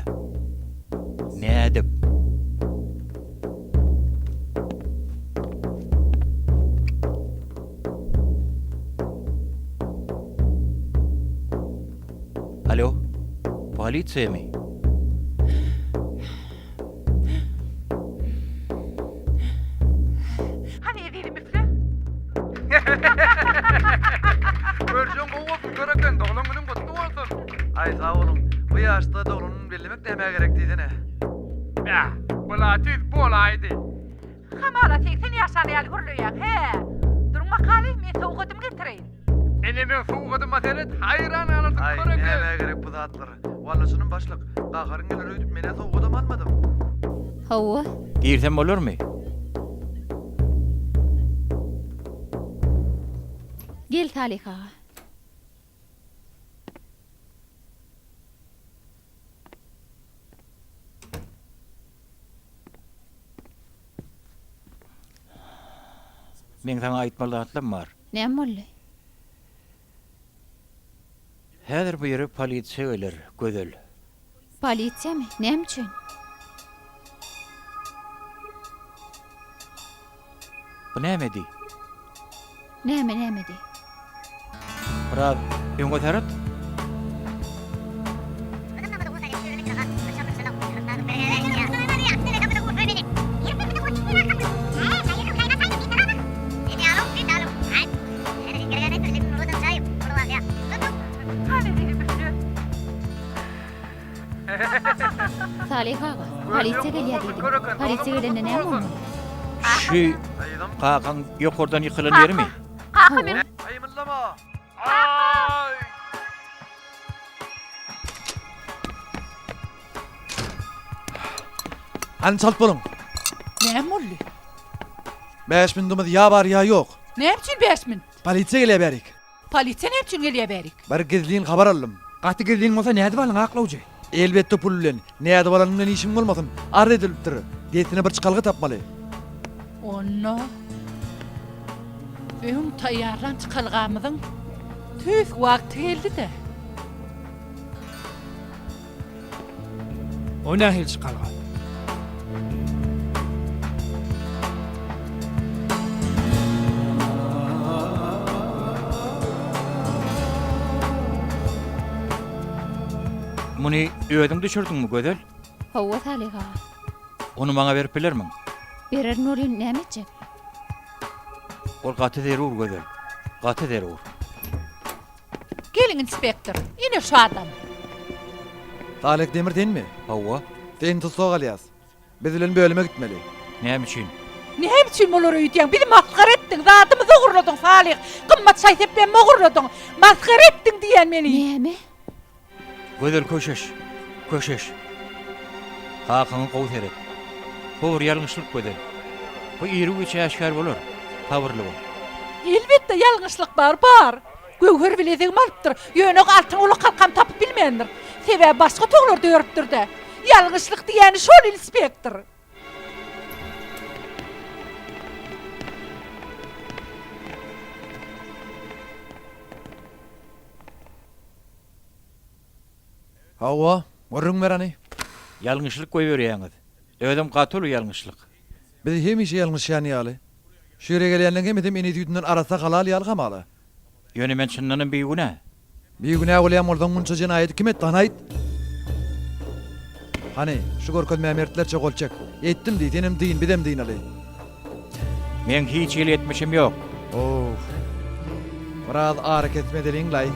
Nädip? Alo, polisiýamy? Hany ezizim üfle. Görjeň gowy bolsun köreken, doglan günüň gutly bolsun. Aý sag boluň. Bu ýaşda doglan gün bellemek nämä gerek diýsene. Bäh, bula tüýs bolaýdy. Hamala 80 ýaşan ýaly gürleýäň, hä? Duruň bakaly, men sowgadymy getireýin. Ene meň sowgadyma seret, haýran galarsyň Aý, köreke. nämä gerek bu zatlar. Walla çynym başlyk, gaharyň geler öýdüp men-ä sowgadam almadym. Hawa. Girsem bolarmy? Gel Salyh aga. Meň saňa aýtmaly zatlam bar. Näme boldy? Häzir bu ýere polisiýa geler, Gözel. Polisiýamy? Näme üçin? Bu nämedi? Näme nämedi? Biraz öňe seret. Salyh aga, polisiýa gelýär diýdiň. Polisiýa gelende näme bolmaly? Şu kakaň ýokardan ýykylan ýerimi? Kaka men Gymyldama! Aý! Hany çalt boluň. Näme boldy? Bäş minudymyz ýa bar ýa ýok. Näme üçin bäş minut? Polisiýa gelýär bärik. Polisiýa näme üçin gelýär bärik? Bir gizlin habar aldym. Gaty gizlin bolsa nädip aldyň aklawjy? Elbetde pul bilen. Nädip alanyň bilen işiň bolmasyn. Arz edilipdir. Dessine bir çykalga tapmaly. Onda öň taýýarlan çykalgamyzyň tüýs wagty geldi-dä. O nähili çykalga? Muny özüň düşürdiňmi, Gözel? Hawa, Salyh aga. Ony maňa berip bilermiň? Bererin welin, näme etjek? Ol gaty zerur, Gözel. Gaty zerur. Geliň inspektor, ine şu adam. Salyh Demir senmi? Hawa. Seni tussag alýas. Biz bilen bölüme gitmeli. Näme üçin? Näme üçin bolar öýdýäň? Bizi masgara etdiň, zadymyzy ogurladyň Salyh. Gymmat şaý-seplerimi ogurladyň. Masgara etdiň diýýän meni. Näme? Gözel köşeş, köşeş. Kakaňa gowy seret. Bu bir ýalňyşlyk Gözel. Bu iru-giç äşgär bolar. Sabyrly bol. Elbetde ýalňyşlyk bar, bar. Göwher bilezigimi alypdyr. Ýöne altyn gulakhalkamy tapyp bilmändir. Sebäbi başga otaglarda ýörüpdir-dä. Ýalňyşlyk diýýäni şol inspektor. Hawa, gürrüň ber hany. Ýalňyşlyk goýberýäňiz. Özem gaty uly ýalňyşlyk. Biz hemişe ýalňyşýan ýaly. Şu ýere gelýänleň hemmesem ene süýdünden arassa halal ýaly hamala. Ýöne men çyndanam bigünä. Bigünä bolýan bolsaň munça jenaýaty kim etdi hany aýt. Hany, şu görkezmä mertlerçe gol çek. Etdim diý, senem dyn, bizem dynaly. Meň hiç hili etmişim ýok. Owf. Biraz arakesme edeliň-laý.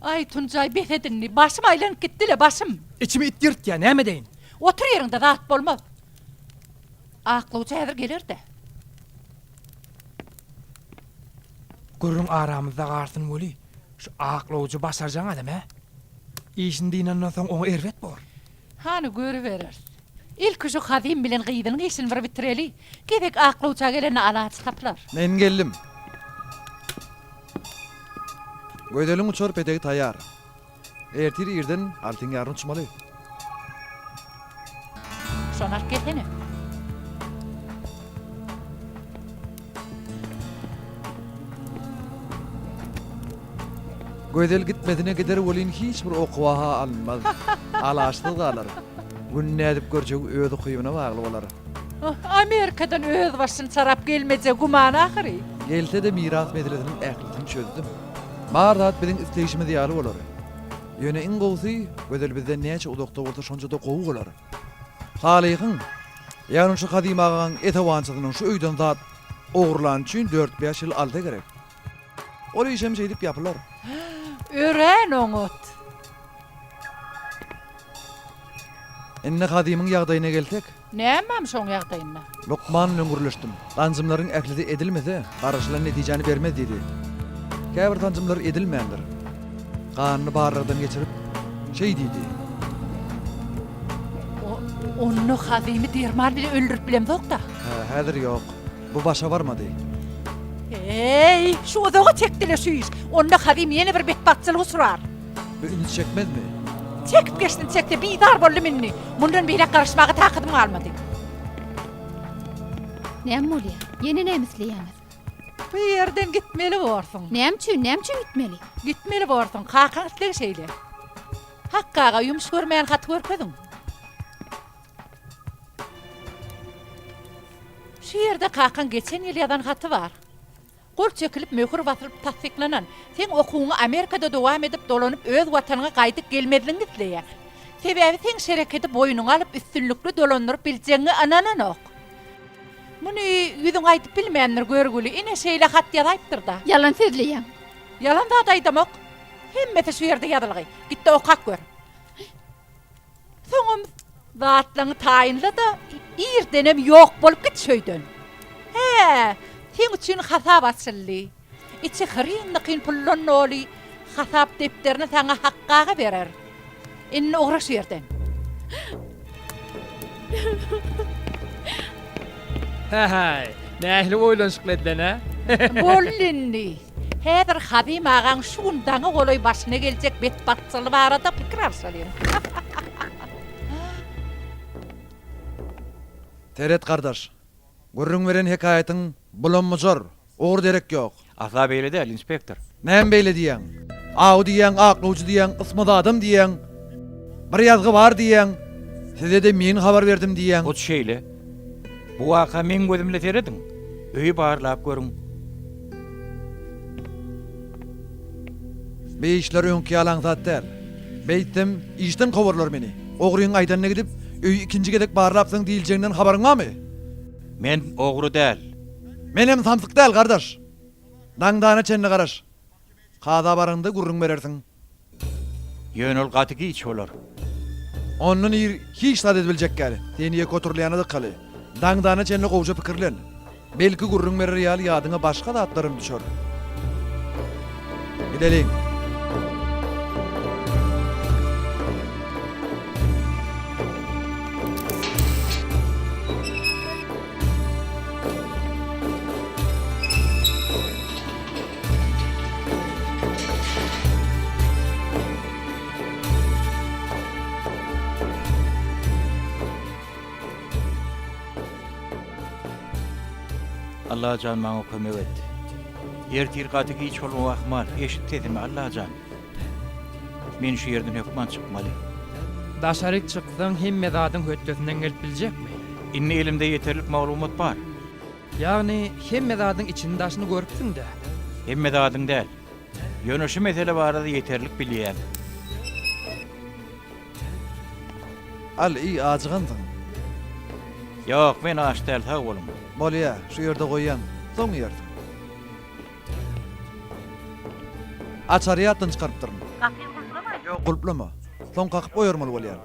Aý, Tunjaý, bes et indi. Başym aýlanyp gitdi-le, başym. Içimi it ýyrtýar, näme edeýin? Otur ýeriňde, zat bolmaz. Aklawçy häzir geler-dä. Gürrüň aramyzda galsyn weli, şu aklawjy başarjaň adam, hä? Işini dynandan soň oňa erbet bor. Hany, görübereris. Ilki şu Hazym bilen gyzynyň işini bir bitireli. Gezek aklawça gelende alaç tapylar. Men geldim. Gözeliň uçar petegi taýýar. Ertir irden altyň ýaryna uçmaly. Şony alyp gelsene. Gözel gitmesine gider welin hiç bir okuwa-ha alynmaz. Alaçsyz galar. Gün nädip görjegi öz ukybyna bagly bolar. Amerikadan öz başyny çarap gelmejegi güman ahyry. Gelse-de miras meselesiniň ählisini çözdüm. Bar zat biziň isleýşimiz ýaly bolar. Ýöne iň gowusy, Gözel bizden näçe uzakda bolsa şonça-da gowy bolar. Salyhyň, ýagny şu Kazym agaň esewançysynyň şu öýden zat ogurlany üçin dört-bäş ýyl alsa gerek. Ol işem şeýdip ýapylar. Örän oňat. Indi Kazymyň ýagdaýyna gelsek. Nämem şoň ýagdaýynda? Lukman bilen gürleşdim. Sanjymlaryň ählisi edilmese, garaşylan netijäni bermez diýdi. Käbir sanjymlar edilmändir. Ganyny barlagdan geçirip, şeý diýdi. Onda Hazymy derman bilen öldürip bilemzok-da? Hä, häzir ýok. Bu başa barmady. Eý, şu uzaga çekdi-le şu iş. Onda Hazym ýene bir betbagtçylyga uçrar. Bu üns çekmezmi? Çekip geçsin çekse, bizar boldum indi. Mundan beýläk garaşmaga takatym galmady. Näme bolýar? Ýene näme isleýäňiz? Bu ýerden gitmeli borsuň. Näme üçin? Näme üçin gitmeli? Gitmeli borsuň. Kakaň islegi şeýle. Hakky aga, ýumuş görmeýän haty görkeziň. Şu ýerde kakaň geçen ýyl ýazan haty bar. Gol çekilip, möhür basylyp tassyklanan. Seň okuwyňy Amerikada dowam edip, dolanyp öz watanyňa gaýdyp gelmezligiňi isleýär. Sebäbi seň şereketi boýnuňa alyp üstünlikli dolandyryp biljegiňe ynananok. Muny ýüzüňe aýdyp bilmändir görgüli, ine şeýle hat ýazaýypdyr-da. Ýalan sözleýäň. Ýalan zat aýdamok. Hemmesi şu ýerde ýazylgy. Git-de okap gör. Soňam zatlaňy taýynla-da, irdenem ýok bolup git şu öýden. Hä, seň üçin hasap açyldy. Içi hyryn-dykyn puldan doly hasap depderini saňa Hakgy aga berer. Indi ugra şu ýerden. Hä-häý, nähili oýlanyşykly edilen-ä? Boldy indi. Häzir Hazym agaň şu gün daňa golaý başyna geljek betbagtçylygy barada pikir alşalyň. Seret gardaş, gürrüň beren hekaýatyň bulam-bujar, ugur-derek ýok. Asla beýle däl, inspektor. Näme beýle diýýäň? Aw diýýäň, aklawjy diýýäň, ysmaz adam diýýäň, bir ýazgy bar diýýäň, size-de men habar berdim diýýäň. Hut şeýle. Bu waka meň gözüm bilen serediň. Öýi barlap görüň. Bu işler öňki ýaly aňsat däl. Beýtsem, işden kowarlar meni. Ogryň aýdanyna gidip, öýi ikinji gezek barlapsyň diýiljeginden habaryň barmy? Men ogry däl. Menem samsyk däl, gardaş. Daňdana çenli garaş. Kaza baraňda gürrüň berersiň. Ýöne ol gaty giç bolar. Ondan ir hiç zat edibiljek däl. Seni ýeke oturylýana dykaly. Daňdana çenli gowja pikirlen. Belki gürrüň berer ýaly ýadyňa başga zatlaram düşer. Gideliň. Allajan maňa kömek et. Ertir gaty giç bolmagy ahmal. Eşit sesimi Allajan. Men şu ýerden hökman çykmaly. Daşaryk çyksaň hemme zadyň hötdesinden gelip biljekmi? Indi elimde ýeterlik maglumat bar. Ýagny hemme zadyň içini-daşyny görüpsiň-dä? Hemme zadyň däl. Ýöne şu mesele barada ýeterlik bilýän. Al, iý, ajygansyň. Ýok, men aç däl, sag boluň. Bolýa, şu ýerde goýýan, soň iýersiň. Açary ýatdan çykarypdyryn. Ýok, gulplama. Soň kakyp oýarmaly bolýar.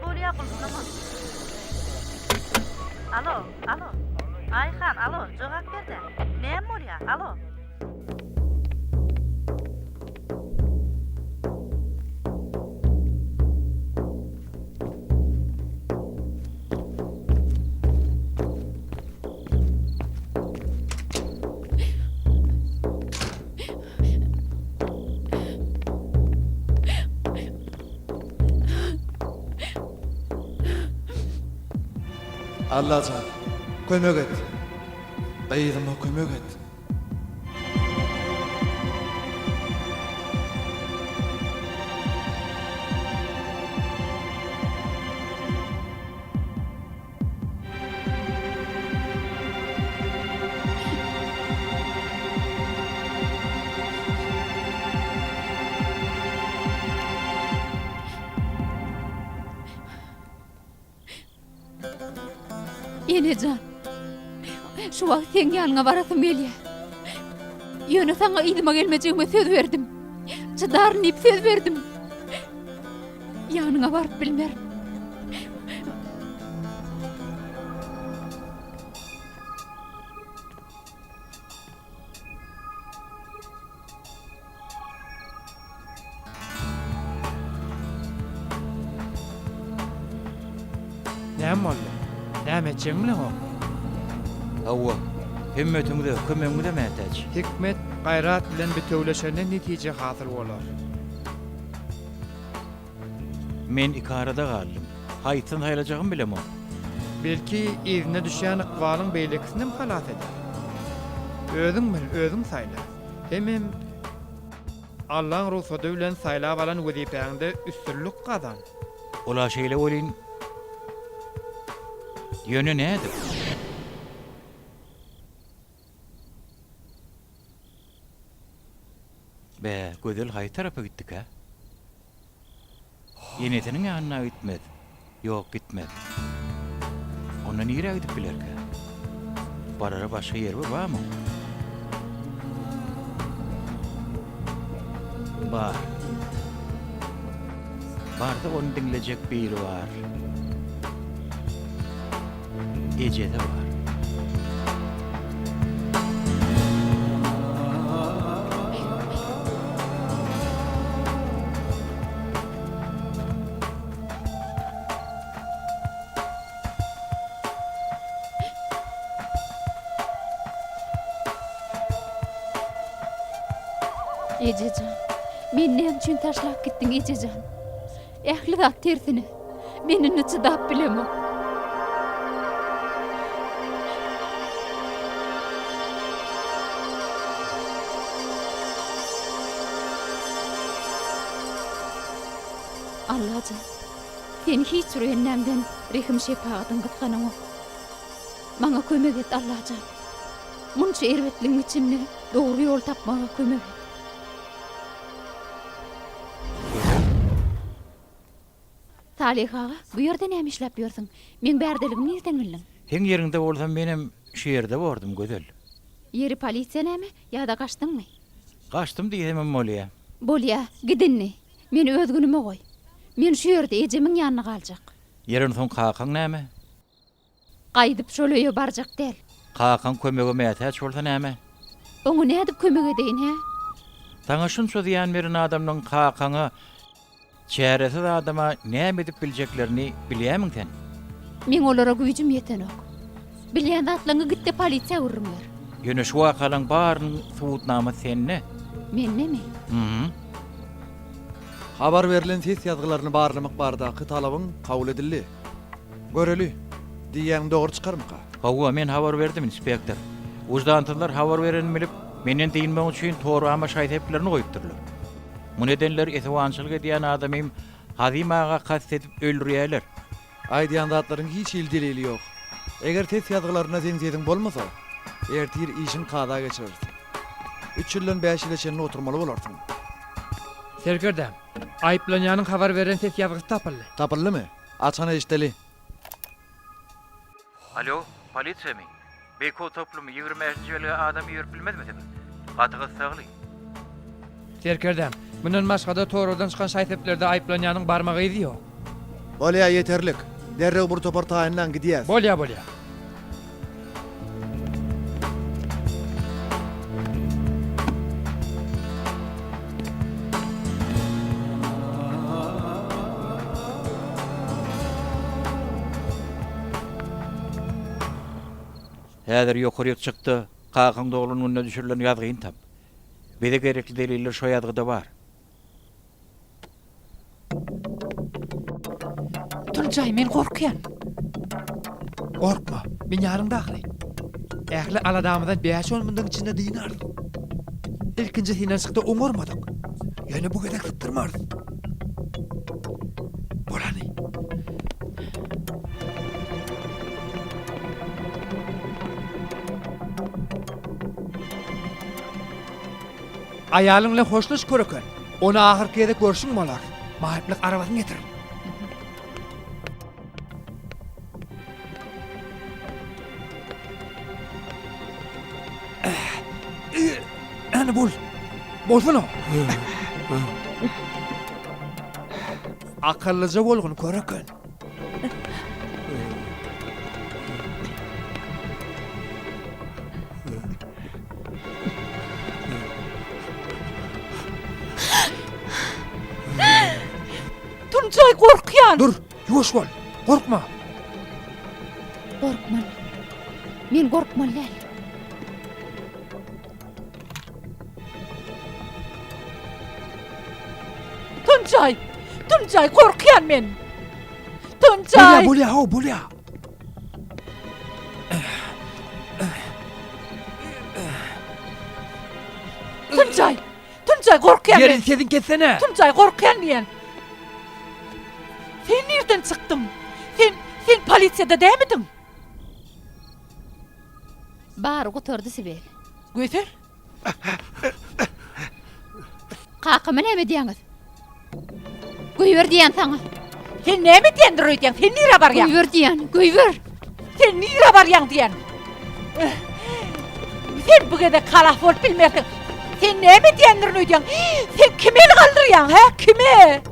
Bolýa, gulplama. Alo, alo. Aýhan, alo, jogap ber-dä. Näme bolýa? Alo. Allajan, kömek et. Gyzyma kömek et. Enejan, şu wagt seň ýanyňa barasym gelýär. Ýöne saňa yzyma gelmejegime söz berdim. Çydaryn diýip söz berdim. Ýanyňa baryp bilmerin. Näme boldy? Näme etjegiňi bileňokmy? Hawa, hümmetiňize, kömegiňize mätäç. Hikmet gaýrat bilen bitewleşende netije hasyl bolar. Men ikarada galdym. Haýsyny saýlajagymy bilemok. Belki, yzyna düşýän ykbalyň beýlekisinem halas eder. Özüň bil, özüň saýla. Hemem Allaň rugsady bilen saýlap alan wezipäňde üstünlik gazan. Ol-a şeýle welin, ýöne nädip? Bä, Gözel haýsy tarapa gitdikä? Enesiniň ýanyna gitmez. Ýok, gitmez. Onda nirä gidip bilerkä? Barara başga ýeri bir barmy? Bar. Barsa ony diňlejek biri bar. Ejesi bar. Ejejan, meni näme üçin taşlap gitdiň ejejan? Ähli zat tersine. Men indi çydap bilemok. Allajan, sen hiç bir bendäňden rehim-şepagatyňy gysganaňok. Maňa kömek et, Allajan. Munça erbetligiň içinde dogry ýol tapmaga kömek et. Salyh aga, bu ýerde näme işläp ýörsüň? Meň bärdeligimi nirden bildiň? Seň ýeriňde bolsam menem şu ýerde bordum, Gözel. Ýeri polisiýa näme? Ýa-da gaçdyňmy? Gaçdym diýsemem bolýa. Bolýa, git indi. Meni öz günüme goý. Men şu ýerde ejemiň ýanynda galjak. Ýeri onsoň kakaň näme? Gaýdyp şol öýe barjak däl. Kakaň kömege mätäç bolsa näme? Oňa nädip kömek edeýin, hä? Saňa şunça zyýan beren adamlaň kakaňa, çäresiz adama näme edip biljeklerini bilýämiň sen? Meň olara güýjüm ýetenok. Bilýän zatlaňy git-de polisiýa gürrüň ber. Ýöne şu wakalaň barynyň subutnamasy sende. Mendemi? Hü-hü. Habar berlen ses ýazgylaryny barlamak baradaky talabyň kabul edildi. Göreli, diýýäniň dogry çykarmyka? Hawa, men habar berdim, inspektor. Wyždansyzlar habar berenimi bilip, menden dynmak üçin torbama şaý-seplerini goýupdyrlar. Muny edenler esewançylyk edýän adamym Hazym aga kast edip öldürýärler. Aýdýan zatlaryň hiç hili delili ýok. Eger ses ýazgylarynda seň sesiň bolmasa, ertir işiň kaza geçireris. Üç ýyldan bäş ýyla çenli oturmaly bolarsyň. Serkerdäm, aýyplanýanyň habar beren ses ýazgysy tapyldy. Tapyldymy? Açan eşdeli. Alo, polisiýamy? Beýkow toplumy, 25-nji belgä adam iberip bilmezmisiňiz? Gaty gyssagly. Serkerdäm, mundan başga-da torbadan çykan şaý-seplerde aýyplanýanyň barmak yzy ýok. Bolýa, ýeterlik. Derrew bir topar taýynlaň, gidýäs. Bolýa, bolýa. Häzir ýokaryk çyk-da, kakaň doglan gününe düşürilen ýazgyny tap. Bize gerekli deliller şo ýazgyda bar. Tunjaý, men gorkýan. Gorkma, men ýanyňda ahyry. Ähli aladamyzdan bäş-on minutiň içinde dynarys. Ilkinji synanyşykda oňarmadyk. Ýöne bu gezek sypdyrmarys. Bolany. Aýalyň bilen hoşlaş köreken. Ony ahyrky gezek görşüň bolar. Maýyplyk arabasyny getir. Hany bol. Bolsana. Akyllyja bolgun köreken. Tunjaý gorkýan. Dur, ýuwaş bol. Gorkma. Gorkmaly. Men gorkmaly däl. Tunjaý! Tunjaý gorkýan men. Tunjaý! Bolýa, bolýa, haw, bolýa. Tunjaý! Tunjaý gorkýan men. Ýeri sesiň kessene. Tunjaý gorkýan diýen. Sen nirden çykdyň? Sen sen polisiýada dämidiň? Bary gutardy Sibel. Gözel. Kakama näme edýäňiz? Goýber diýýän saňa. Sen näme edýändir öýdýäň? Sen nirä barýaň? Goýber diýýän, goýber. Sen nirä barýaň diýýän. Sen bu gezek halas bolup bilmersiň. Sen näme edýändirin öýdýäň? Sen kime el galdyrýaň, hä? Kime?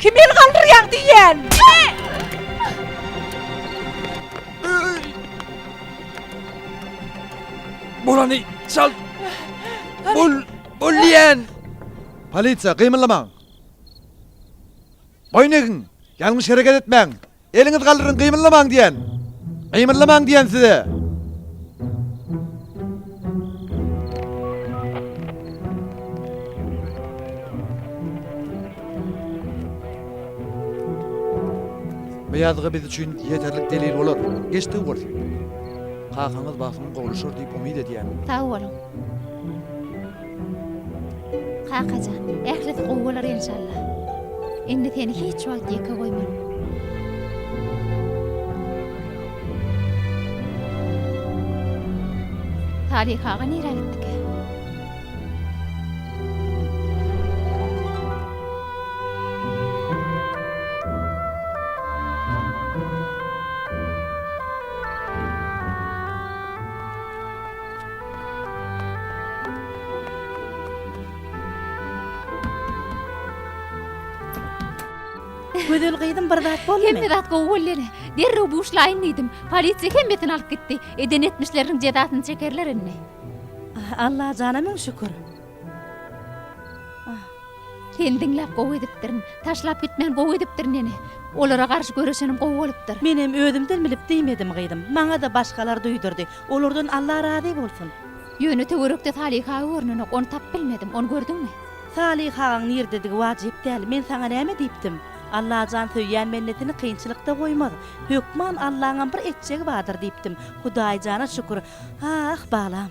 Kime el galdyrýaň diýýän? Bolany çalt. Bol, bol diýen. Polisiýa, gymyldamaň. Boýun egiň, ýalňyş hereket etmäň. Eliňizi galdyryň, gymyldamaň diýen. Gymyldamaň diýen size. Bu ýazgy biz üçin ýeterlik delil bolar. Geçdigi bolsun. Kakaňyz basym gowlaşar diýip umyt edýän. Sag boluň. Kakajan, ählisi gowy bolar enşalla. Indi seni hiç wagt ýeke goýman. Salyh aga nirä gitdikä? Gözel gyzym bir zat boldumy? Hemme zat gowy boldy ene. Derrew buşlaýyn diýdim. Polisiýa hemmesini alyp gitdi. Eden etmişleriniň jezasyny çekerler indi. Allajana müň şükür. Seni diňläp gowy edipdirin. Taşlap gitmän gowy edipdirin ene. Olara garşy göreşenim gowy bolupdyr. Menem özümden bilip diýmedim gyzym. Maňa-da başgalar duýdurdy. Olardan Alla razy bolsun. Ýöne töwerekde Salyh aga görnenok. Ony tapyp bilmedim. Ony gördüňmi? Salyh agaň nirdedigi wajyp däl. Men saňa näme diýipdim? Allajan söýýän bendesini kynçylykda goýmaz. Hökman Allaňam bir etjegi bardyr diýipdim. Hudaýjana şükür. Ah, balam.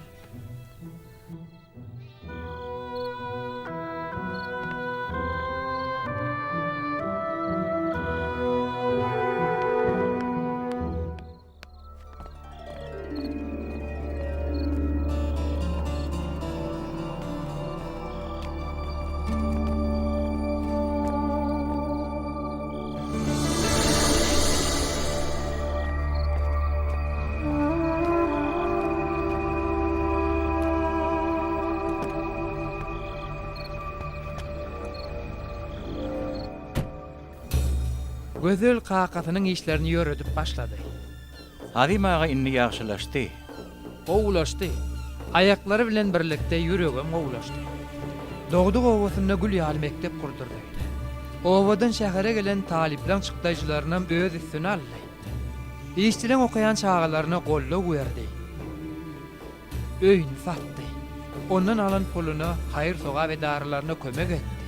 Gözel kakasynyň işlerini ýöredip başlady. Azym aga indi ýagşylaşdy. Gowulaşdy. Aýaklary bilen birlikde ýüregem gowulaşdy. Dogduk obasynda gül ýaly mekdep gurdurdy. Obadan şähere gelen talyplaň çykdaýjylarynam öz üstüne aldy. Işçileň okaýan çagalaryna goldaw berdi. Öýüni satdy. Ondan alan puluna haýyr-sogap edaralaryna kömek etdi.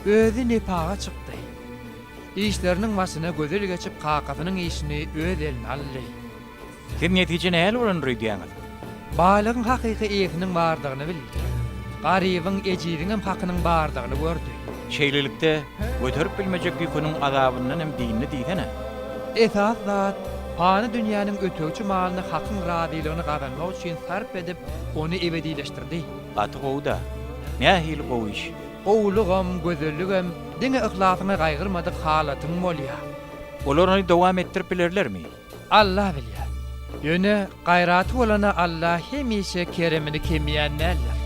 Özi nepaga çykdy. Işleriniň başyna Gözel geçip kakasynyň işini öz eline aldy. Siz netije nähili bolandyr öýdýäňiz? Baýlygyň hakyky eýesiniň bardygyny bildi. Garybyň, ejiziňem hakynyň bardygyny gördi. Şeýlelikde, göterip bilmejek ýüküniň azabyndan hem dyndy diýsene. Esasy zat, pany dünýäniň ötegçi malyny Hakyň razylygyny gazanmak üçin sarp edip, ony ebedileşdirdi. Gaty gowy-da. Nähili gowy iş. Gowulygam, gözelligem diňe yhlasyňy gaýgyrmadyk halatyň bolýar. Olar ony dowam etdirip bilerlermi? Alla bilýär. Ýöne gaýraty bolana Alla hemişe keremini kemýän däldir.